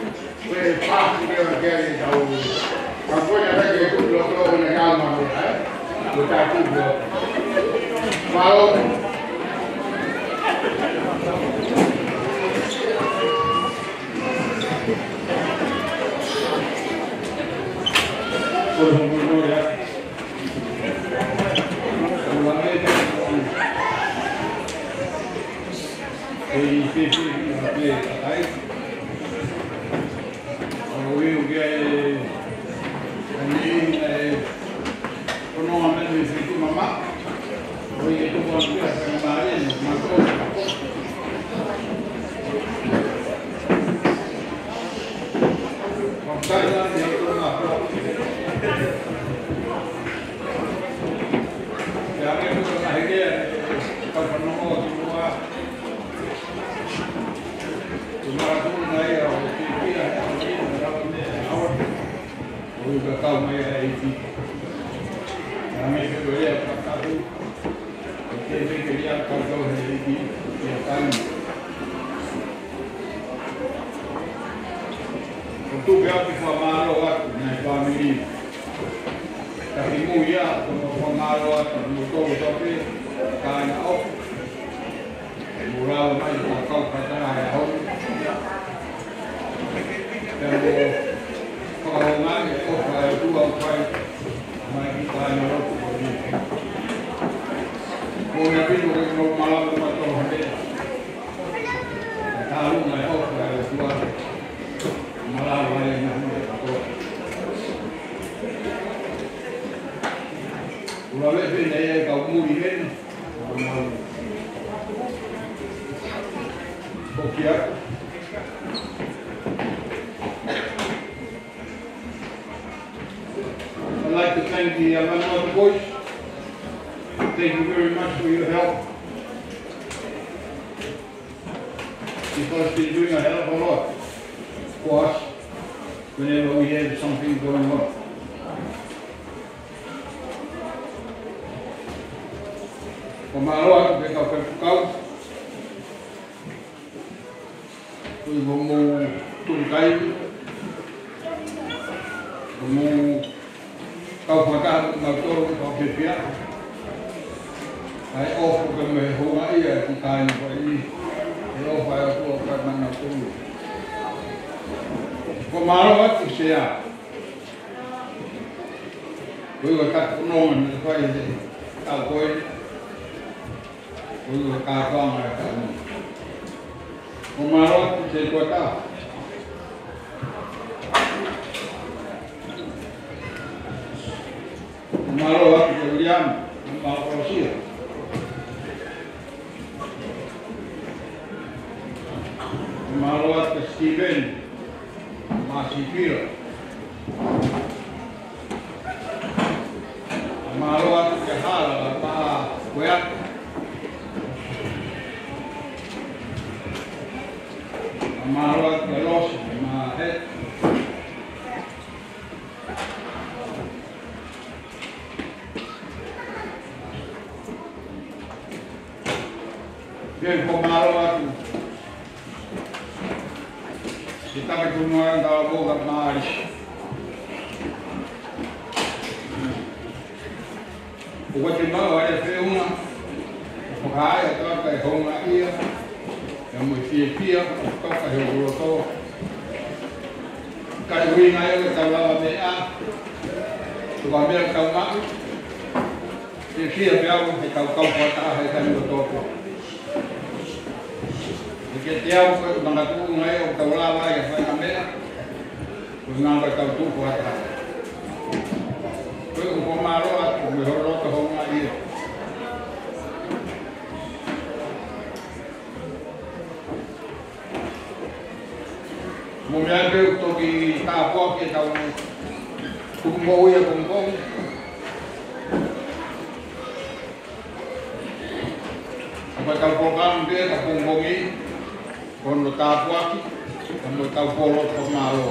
Ko e pasi ke ʻoua ke ai tau. Ka ko e ʻai ke tuʻu loto ʻo ne kau ma me ai. Ko e tau tuʻu loto. Mālō. Ko e hono ia. Ko e ʻai ke tuʻu loto ʻo ne kau ma me ai. Ko e tuku atu e fakamālō atu ki he ngaahi fāmili. Ka ki mui ia, ko e fakamālō atu ki he moutolu kotoa pē, kāinga ʻofa. Mou lava mai ʻo kau fakataha he ʻaho ni. Pea mo fakahoungaʻi e ʻofa ʻa e ʻOtua ʻoku fai mai ki he kāingalotu ko eni. Ko e ʻuhinga pē ko e mou malava mai tō hake. Ka ʻoku ngali ʻofa ʻa e ʻOtua. Malava ai e ngaahi meʻa kotoa. ʻOku lave pē ʻe he kau muli heni. Ko kia. I'd like to thank the, uh, Vanuatu Boys. Thank you very much for your help. Because they're doing a hell of a lot for us whenever we have something going on. Ko e mālō atu ki he kau faifekau. Ko e mou tuli kai. Ko e mou kau fakataha mo kimoutolu ʻoku fiefia. ʻA e ʻofa ke mou houngaʻi ʻa e kiʻi kāinga ko eni. ʻE ʻofa ʻa e ʻOtua ʻoku fai maʻanautolu. Ko e mālō atu Sea. Ko e ʻuhinga ʻeku fononga naʻe fai he taʻu ko ē. Ko e ʻuhinga kātoanga e taʻu ni. Ko e mālō atu Sea Kuata. Mālō atu kia William, mo Kolosia. Mālō atu kia Steven, mo Sipila. Mālō atu kia Hala, mo Kueata. Mālō atu kia Losi, mā he. Pea ko e mālō atu ki he Takipunuʻanga ʻo Kamaʻali. ʻOku ʻikai ke maʻu ʻa e feʻunga, ʻo fakaʻai ʻa e tangata ʻi he houngaʻia, pea mo e fiefia, ʻo toka he ʻoku loto. Ka ʻi he ʻuhinga ia ʻoku tau lava meʻa, ko e meʻa ʻoku tau maʻu, fiefia pē au he tau kau fakataha he taimi kotoa pē. ʻIkai ke te au ko e makatuʻunga ia ʻoku tau lava ai ʻa e faʻahinga meʻa, ko e ngaahi tau tuʻu fakataha. Ko e ʻoku ou mālō atu mo e holo atu houngaʻia. Mo e meʻa pē ʻoku toki tāpuaki ʻetau tuku moʻui ʻapongipongi. Ko ʻetau polokalama pē ʻapongipongi, ko hono tāpuaki, ka mo ʻetau polo fakamālō.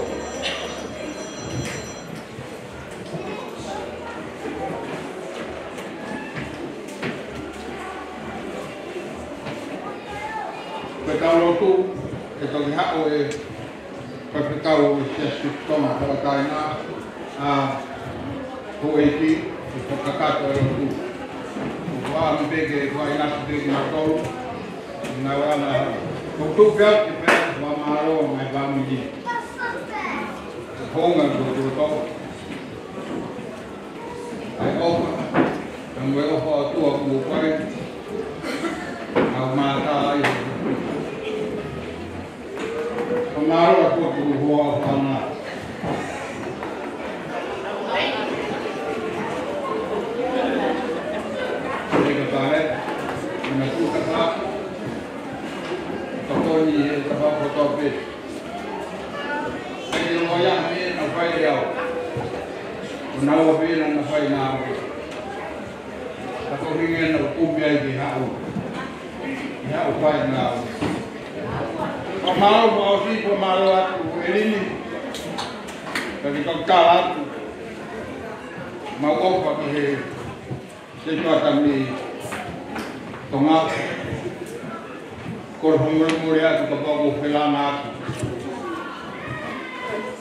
Ko ʻetau lotu, ʻe toki haʻu e faifekau ʻo e Siasi Tonga Tauʻatāina, ʻa Houʻeiki, ʻo fakakakato e lotu. ʻOku ʻamu pē ke fainasi pē kinautolu, ʻi he ngaahi ʻaho. ʻOku ou pehē atu pē, fakamālō, ngaahi fāmili. Hounga ko e tuʻu tau. ʻA e ʻofa, ka mo e ʻofa ʻa e ʻOtua kuo fai, ʻa e mātā ai. Ko e mālō ʻa e ʻOtua kuo hoa fana. Eka pare, ʻena tuʻu tapa, tokoni he tapa kotoa pē. ʻIkai ke ʻi ai ha meʻa naʻa fai ʻe au. ʻO naua pē naʻa na fai naua. Ka ko e ʻuhinga ia naʻa ku kumi ai ke haʻu. Ke haʻu fai naua. Fakamālō, fakamālō atu ʻElini. Ka ke kau tala atu. Mau ʻofa ki he Setuata mei Tonga. Kole fakamolemole atu kapau ʻoku ou felāngaaki.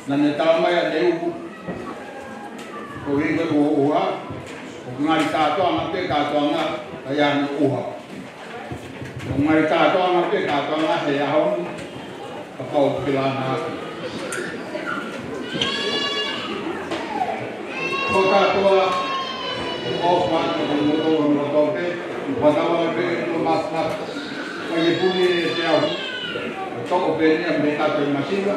Naʻa ne tala mai ʻa e uku. Ko e ʻuhinga ʻoku ʻuha. ʻOku ngali kātoanga pē kātoanga, ʻa ia ʻoku ʻuha. ʻOku ngali kātoanga pē kātoanga he ʻaho ni. Kapau ʻoku felāngaaki. Ko e kātoa, ʻofa atu ki he motuʻa ʻo e motuʻa pē, ʻoku tau ʻai pē ʻo mafimafi. Ka ʻi he puni ʻe te au. ʻO toʻo pē nia mei he kato ʻi Masiva.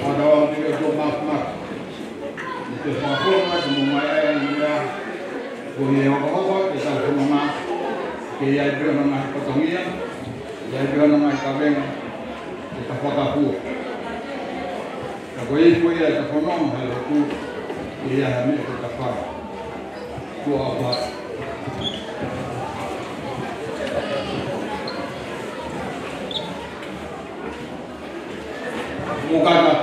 ʻOku tau ʻai pē ʻo mafimafi. ʻI he fakafofonga atu mo e ngaahi ʻai ʻa e meʻa. Ko e hokohoko, ke tau fononga. Ke ʻi ai pē ʻa e ngaahi fatongia. ʻI ai pē ʻa e ngaahi kavenga. Ke ta fakapua. Ka ko e ipu ia ʻe ta fononga he lotu. Ke ʻi ai ha meʻa ke ta fai. Kuo ʻofa. Mokata.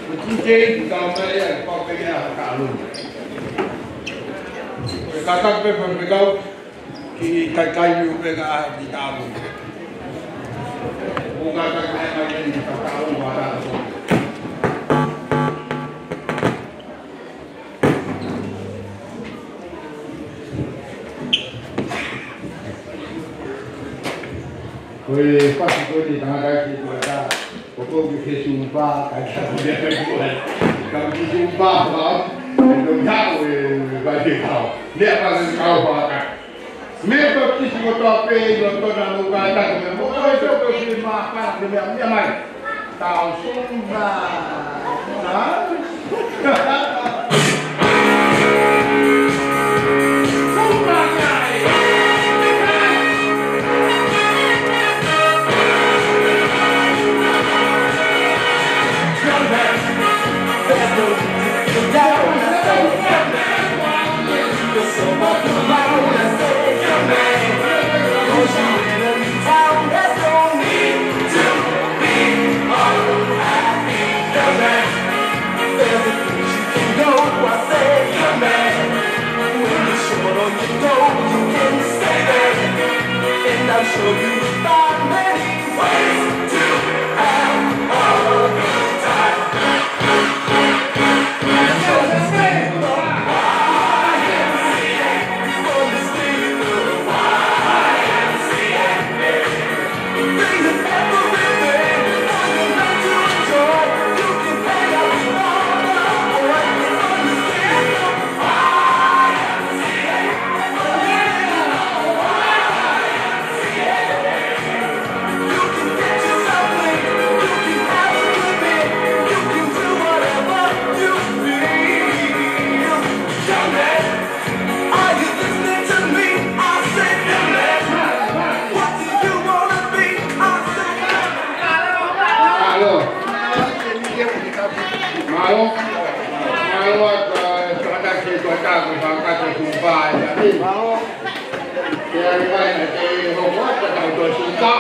Ko e tūtei, ka mai ʻa e pau pē ia ha kaʻaloni. Ko e kātaki pē faifekau, ki he kaikai ʻo e peka ʻa e ki kaʻaloni. Mokata mai mai ki kaʻaloni, mokata. Ko e fasi ko eni tangata ki tua ta, ko ko ki ke sumpa, ka ka ko ke sumpa, ka ki sumpa, pa, e no ya, e, ba de ka, ne pa de ka, pa ka. Me to ki si ko to pe, no to na no ka ta, me mo ko to ko si ma pa, me me mai. Tau sumba. Ha? Mālō. Mālō. Mālō atu, ā, tangata ke tuʻa tāku, tangata ke tuʻa pā, ʻia ni. Mālō. Ke ʻai mai, ke hoko atu, tau tuʻa tuʻa.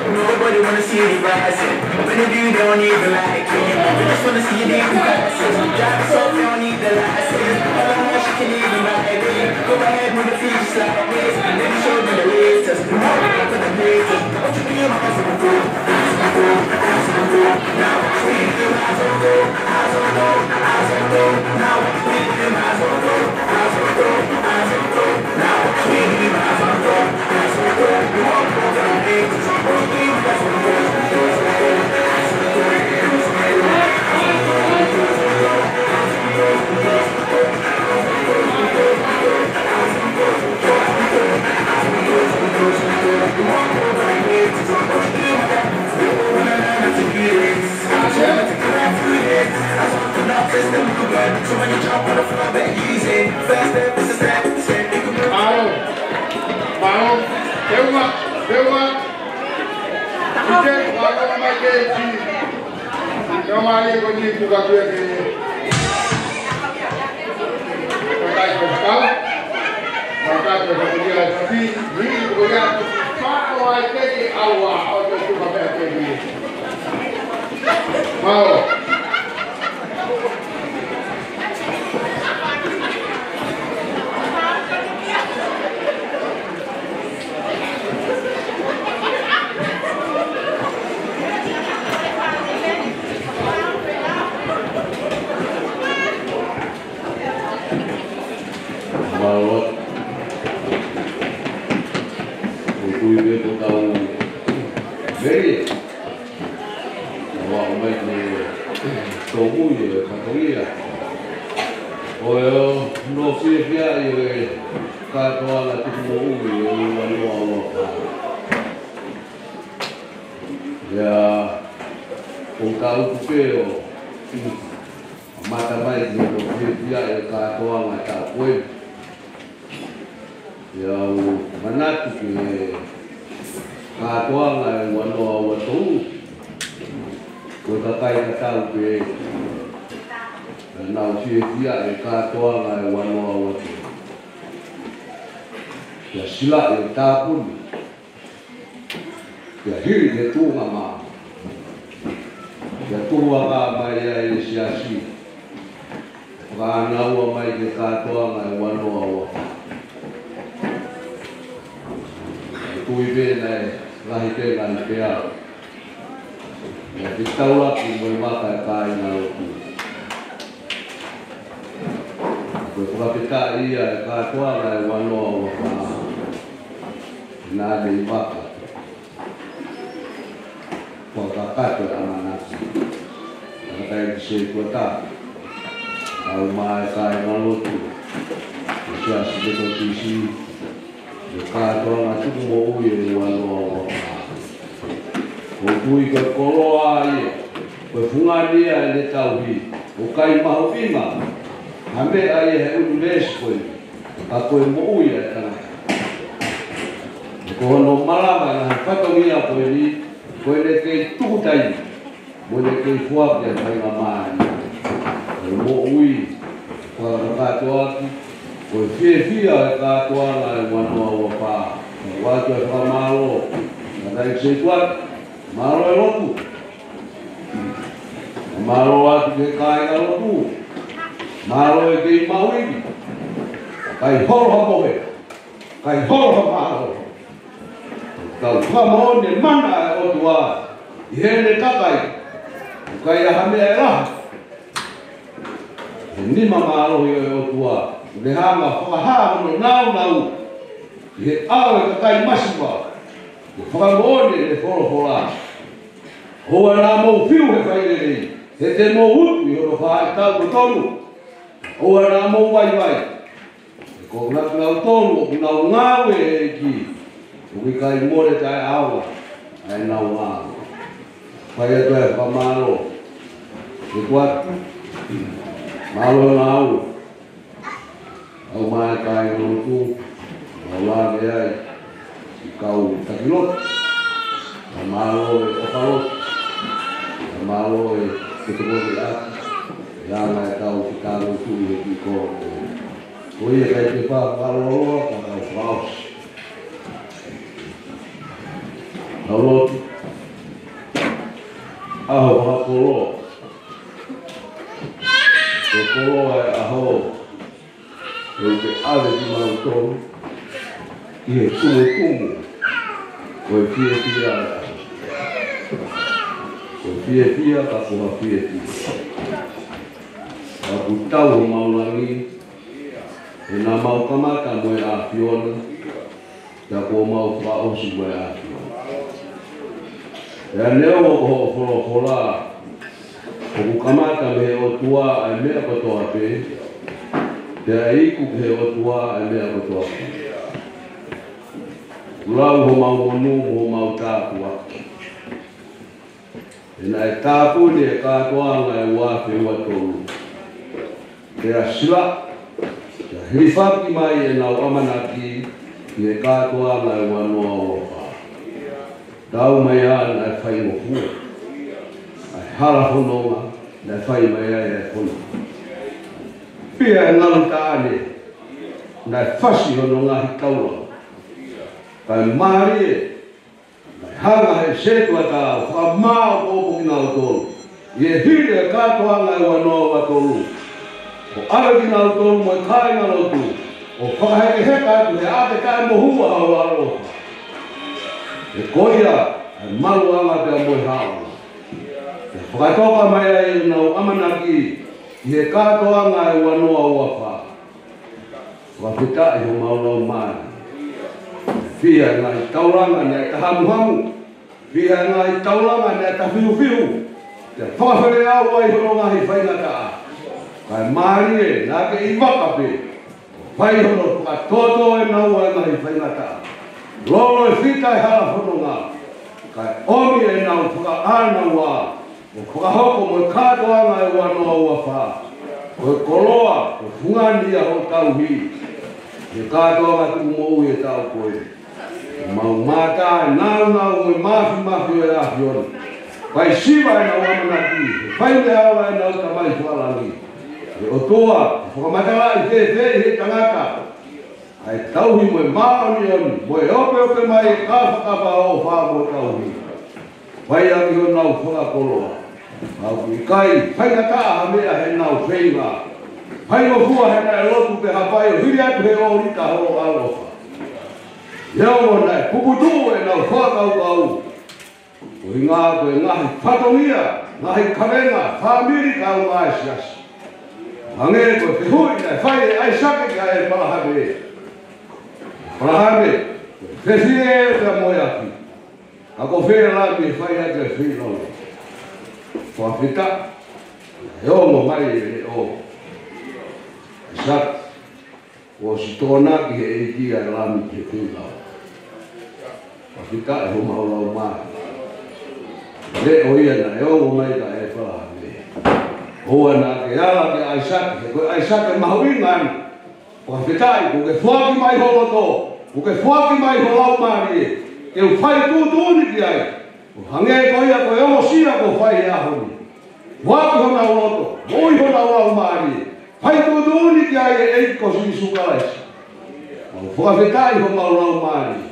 Nobody wanna see you rising. When the view don't even like it. They just wanna see you be rising. Drive us off, they don't need the license. All I know, she can even ride it. Go ahead, move the feet just like this. And then show me the latest. Move for the latest. What you mean, my eyes on the floor? Eyes on the floor. Eyes on the floor. Now, we can rise on the floor. Eyes on the floor. Eyes on the floor. Now, we can rise on the floor. Eyes on the floor. Eyes on the floor. Mālō, mālō, teunga, teunga. Ite, mālō, mai ke ti. Teunga, mālō, ko ni, tuka, tuka, ke. Kakai, ko kau. Kakai, ko kau, ko ni, la, ti, ni, ko ya, Ako ai keki aua o te tuka pea keki. Mālō. Mālō. ʻOku ʻi ai pē ko e tau meri. ʻOku ʻomai ke tōmui e fatongia. ʻOku ou nofo fiefia ʻi he kātoanga tuku moʻui ʻo e ua noa ua fā. ʻIo, ʻoku tau tuku pē ʻo kamata mai ke nofo fiefia e kātoanga taʻu ko eni. ʻIo, ʻoku ou manatu ki he kātoanga e ua noa ua tolu. Ko e kakai tatau pē naʻa nau fiefia e kātoanga e ua noa ua tolu. Pea silaʻi e tāpuni. Pea hili he tuʻunga mā. Pea tuʻu ʻa mai ai e siasi. Fānaua mai ki he kātoanga e ua noa ua fā. Tui pē naʻe lahi pē, lahi pē au. Naʻe fetaulaki mo e maka e kāingalotu. Ko e fakafetaʻi ia e kātoanga e ua noa ua fā. Naʻa ne ʻi maka. Ko e kakato e ʻamanaki. Tangataʻeiki setuata. Kau mai e kāingalotu. Ko e Siasi Metotisi. Ko e kātoanga tuku moʻui e ua noa ua fā. ʻOku ou tui ko e koloa ia. Ko e fungani ia ʻene tauhi. ʻOku ʻikai mahuʻinga ha meʻa ia he ʻunivēsi ko eni. Ka ko e moʻui ʻa e tangata. Ko hono malanga ʻi he fatongia ko eni, ko ʻene kei tuku taimi, mo ʻene kei foaki ʻa e faingamālie. Ko e moʻui, fakakātoaki, ko e fiefia e kātoanga e ua noa ua fā. Ko e ʻoatu e fakamālō, ka tai se tuat, mālō e lotu. Mālō atu ki he kāingalotu. Mālō e kei maʻu ivi. ʻIkai holo ha mohe. ʻIkai holo ha mālō. Tau fakamoʻoni e mana ʻa e ʻOtua ʻi heʻene kakai. ʻIkai ha meʻa ʻe lahi. He nima mālohi ʻo e ʻOtua. Ne hanga fakahā hono nāunau ʻi he ʻao e kakai masiva. Ke fakamoʻoni ʻene folofola. ʻOua naʻa mou fiu he fai lelei, he te mou utu ʻi hono faʻahitaʻu totonu. ʻOua naʻa mou vaivai. He ko kinautolu ʻoku nau ngāue ʻi he ʻEiki, ʻoku ʻikai mole taʻeʻaonga ʻa ʻenau ngāue. Fai atu e fakamālō. He kuat, mālō e ngāue. Kau mai e kāingalotu, mau lave ai, ʻi he kau taki lotu, ka mālō e ʻofa lotu, ka mālō e fetokoniʻaki, ʻi he anga e kau fetalotu ʻi he kiʻi kolo. Ko ia kai ke pā fakaloloa, ka kau fakaʻosi. Kau lotu, ʻaho fakakoloa, ko e koloa e ʻaho, ʻoku ke ʻave kimautolu ʻi he tumutumu ʻo e fiefia. Ko e fiefia ka ko ha fiefia. Ka ʻoku tau homau langi, he naʻa mau kamata mo e ʻAfiona, pea kuo mau fakaʻosi mo e ʻAfiona. Pea neongo ko hoʻo folofola, ʻoku kamata mei he ʻOtua ʻa e meʻa kotoa pē, pea iku ki he ʻOtua ʻa e meʻa kotoa pē. Kuo lau homau monū mo homau tāpuaki. He naʻe tāpuni e kātoanga e ua afe ua tolu. Pea sila, pea hilifaki mai ʻenau ʻamanaki ki he kātoanga e ua noa ua fā. Tau mai ā naʻe faingofua ʻa e hala fononga, naʻe fai mai ai e fononga. Pea e ngalu taʻane, naʻe fasi hono ngaahi taulanga. Kae mālie, Hanga ʻe he setuata ʻo fakamāʻopoʻopo kinautolu ʻi he hili ʻo e kātoanga ʻo e ua noa ua tolu, ʻo ʻave kinautolu mo e kāingalotu ʻo fakahekeheka atu he ʻapi taʻemohuʻa ʻo ho ʻaloʻofa. He ko ia ʻa e maluʻanga pea mo e haʻu. Pea fakatoka mai ai ʻenau ʻamanaki ʻi he kātoanga ʻo e ua noa ua fā. Fakafetaʻi homau laumālie. Fiha e ngaahi taulanga naʻe ta hamuhamu, fiha e ngaahi taulanga naʻe ta fiufiu, pea fakafeleʻau ai hono ngaahi faingataʻa. Kae mālie naʻa ke ʻi vaka pē, fai hono fakatōtō ʻenau ngaahi faingataʻa. Lolo e fita e hala fononga, kae ʻomi ʻenau fakaʻānaua ʻo fakahoko mo e kātoanga ʻo e ua noa ua fā, ko e koloa, ko e fungani ia hoʻo tauhi. He kātoanga tuku moʻui ʻe taʻu ko ē, mau mātā e nāunau mo e māfimafi ʻo e ʻAfiona. Fai siva ʻenau ʻamanaki, he fai meʻa ʻa ʻenau Tamai Fakalangi. ʻE ʻOtua, fakamatalaʻi fēfē ʻi he tangata ʻa e tauhi mo e māʻoniʻoni, mo e opeope mai e kāfakafa ʻo e ʻofa mo e tauhi. Fai ʻaki honau fakakoloa, ʻoku ʻikai faingataʻa ha meʻa heʻenau feinga. Faingofua heʻenau lotu pe hapai ʻo hili atu he ʻōlita hoʻo ʻaloʻofa. Neongo naʻe puputuʻu ʻenau fakakaukau, ko e ngaahi, ko e ngaahi fatongia, ngaahi kavenga, fāmili kae ʻumaʻā e siasi. Hangē ko e fehuʻi naʻe fai ʻe ʻAisake kia ʻĒpalahame: ʻĒpalahame, ko e fefine ē pea mo e afi, ka ko fē e lami ʻe fai ʻaki e feilaulau? Fakafetaʻi, ʻe ongo mai e leʻo. ʻAisake, kuo ʻosi tokonaki ʻe he ʻEiki ʻa e lami ki he feilaulau. Fakafetaʻi homau laumālie. Leʻo ia naʻe ongo mai kia ʻĒpalahame. ʻOua naʻa ke ala kia ʻAisake, he ko ʻAisake mahuʻinga ena. Fakafetaʻi, kuo ke foaki mai ho loto, kuo ke foaki mai ho laumālie, ke u fai tuʻutuʻuni ki ai, ʻo hangē ko ia ko e ongosia kuo fai he ʻaho ni. Foaki honau loto, moʻui honau laumālie, fai tuʻutuʻuni ki ai ʻe he ʻEiki ko Sīsū Kalaisi. Mau fakafetaʻi homau laumālie.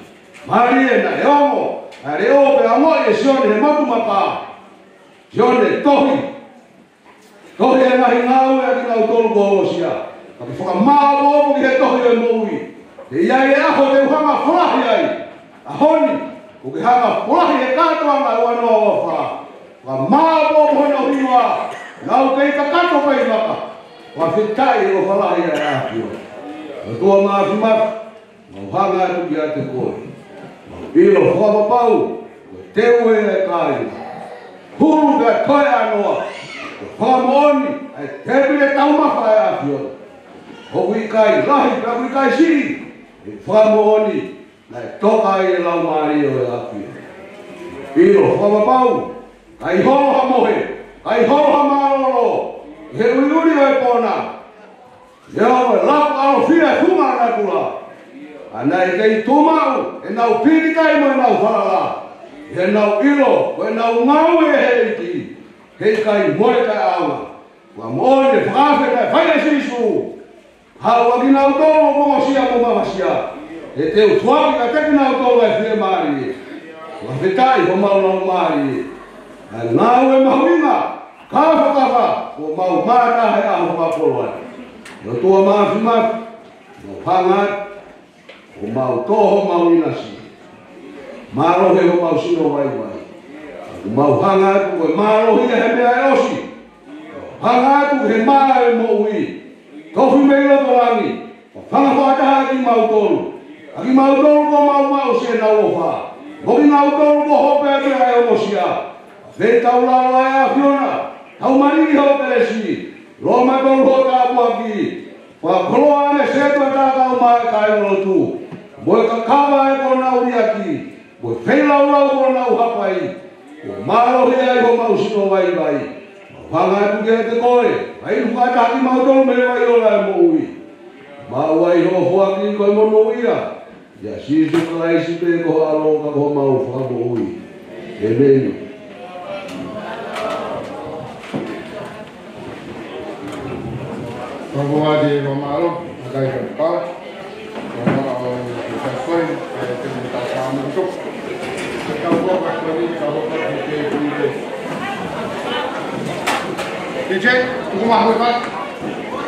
Mālie naʻe ongo ʻa e leʻo pea ongoʻi ʻe Sione he motu maka. Sione, tohi. Tohi e ngaahi ngāue ʻa kinautolu kuo ongosia, ka ke fakamāʻopoʻopo ki he tohi ʻo e moʻui. He ʻe ʻi ai e ʻaho te u hanga ʻo folahi ai. ʻAho ni, kuo ke hanga ʻo folahi e kātoanga ʻo e ua noa ua fā. Fakamāʻopoʻopo hono hingoa, nau kei kakato kai vaka. Fakafetaʻi ʻoku folahi ʻa e ʻAfiona. ʻOtua Māfimafi, mau hanga atu kiate koe. Mau ʻilo fakapapau ko e teu ē ʻa e kāinga. Hulu pea toe ʻanoa, ko e fakamoʻoni ʻa e tēpile taumafa ʻa e ʻAfiona. ʻOku ʻikai lahi pea ʻoku ʻikai siʻi e fakamoʻoni naʻe toka ai e Laumālie ʻo e ʻAfiona. ʻIlo fakapapau, ʻikai holo ha mohe, ʻikai holo ha mālōlō, he ʻuliʻuli ʻo e pō na. Ia ʻoku laku ʻalofia e funga ʻa natula. ʻA ia naʻe kei tuʻu maʻu ʻenau pīkitai mo ʻenau falala, he nau ʻilo ko ʻenau ngāue ʻe he ʻEiki, he ʻikai mohe kae ʻaonga. Fakamoʻoni e fakaafe naʻe fai ʻe Sīsū. Haʻu ʻa kinautolu ʻoku ongosia mo mafasia, he te u foaki kiate kinautolu ʻa e fiemālie. Fakafetaʻi homau laumālie. ʻA e ngāue mahuʻinga, kāfakafa, kuo mau mātā he ʻaho fakakoloa ni. ʻE ʻOtua Māfimafi, mau hanga atu, kuo mau tō homau ʻinasi. Mālohi homau sino vaivai. Kuo mau hanga atu ko e mālohi ia he meʻa ʻe ʻosi. Hanga atu he mā ʻo e moʻui. Tofi mei loto langi. Fafanga fakataha ʻa kimautolu. ʻA kimautolu kuo mau maʻu siʻenau ʻofa, mo kinautolu kuo hopo atu ʻa e ongosia. Fetaulaki ʻa e ʻAfiona, taumaliki hoʻo kelesi, loa maʻu hoʻo tāpuaki. Fakakoloa ʻa e setuata kae ʻumaʻā e kāingalotu, mo e kakava ē kuo nau liʻaki, mo e feilaulau kuo nau hapai, kuo mālohi ai homau sino vaivai. Mau hanga atu kiate koe, fai fakataha kimautolu mei he vai ʻo e moʻui. Maʻu ai hoʻo foaki ko e monūʻia, ʻia Sīsū Kalaisi pē ko ho ʻAlo ka ko homau Fakamoʻui. ʻĒmeni. Ka ko ʻeni ʻoku mālō, ʻa e kai ka pau. Ko e mana ʻo e kai, ʻa e kai ka pau. Ke ke, ko ma ho pa.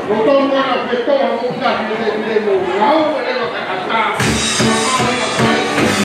Lo to mo na ke to mo na ke ke mo ngau mo le lo ka ka.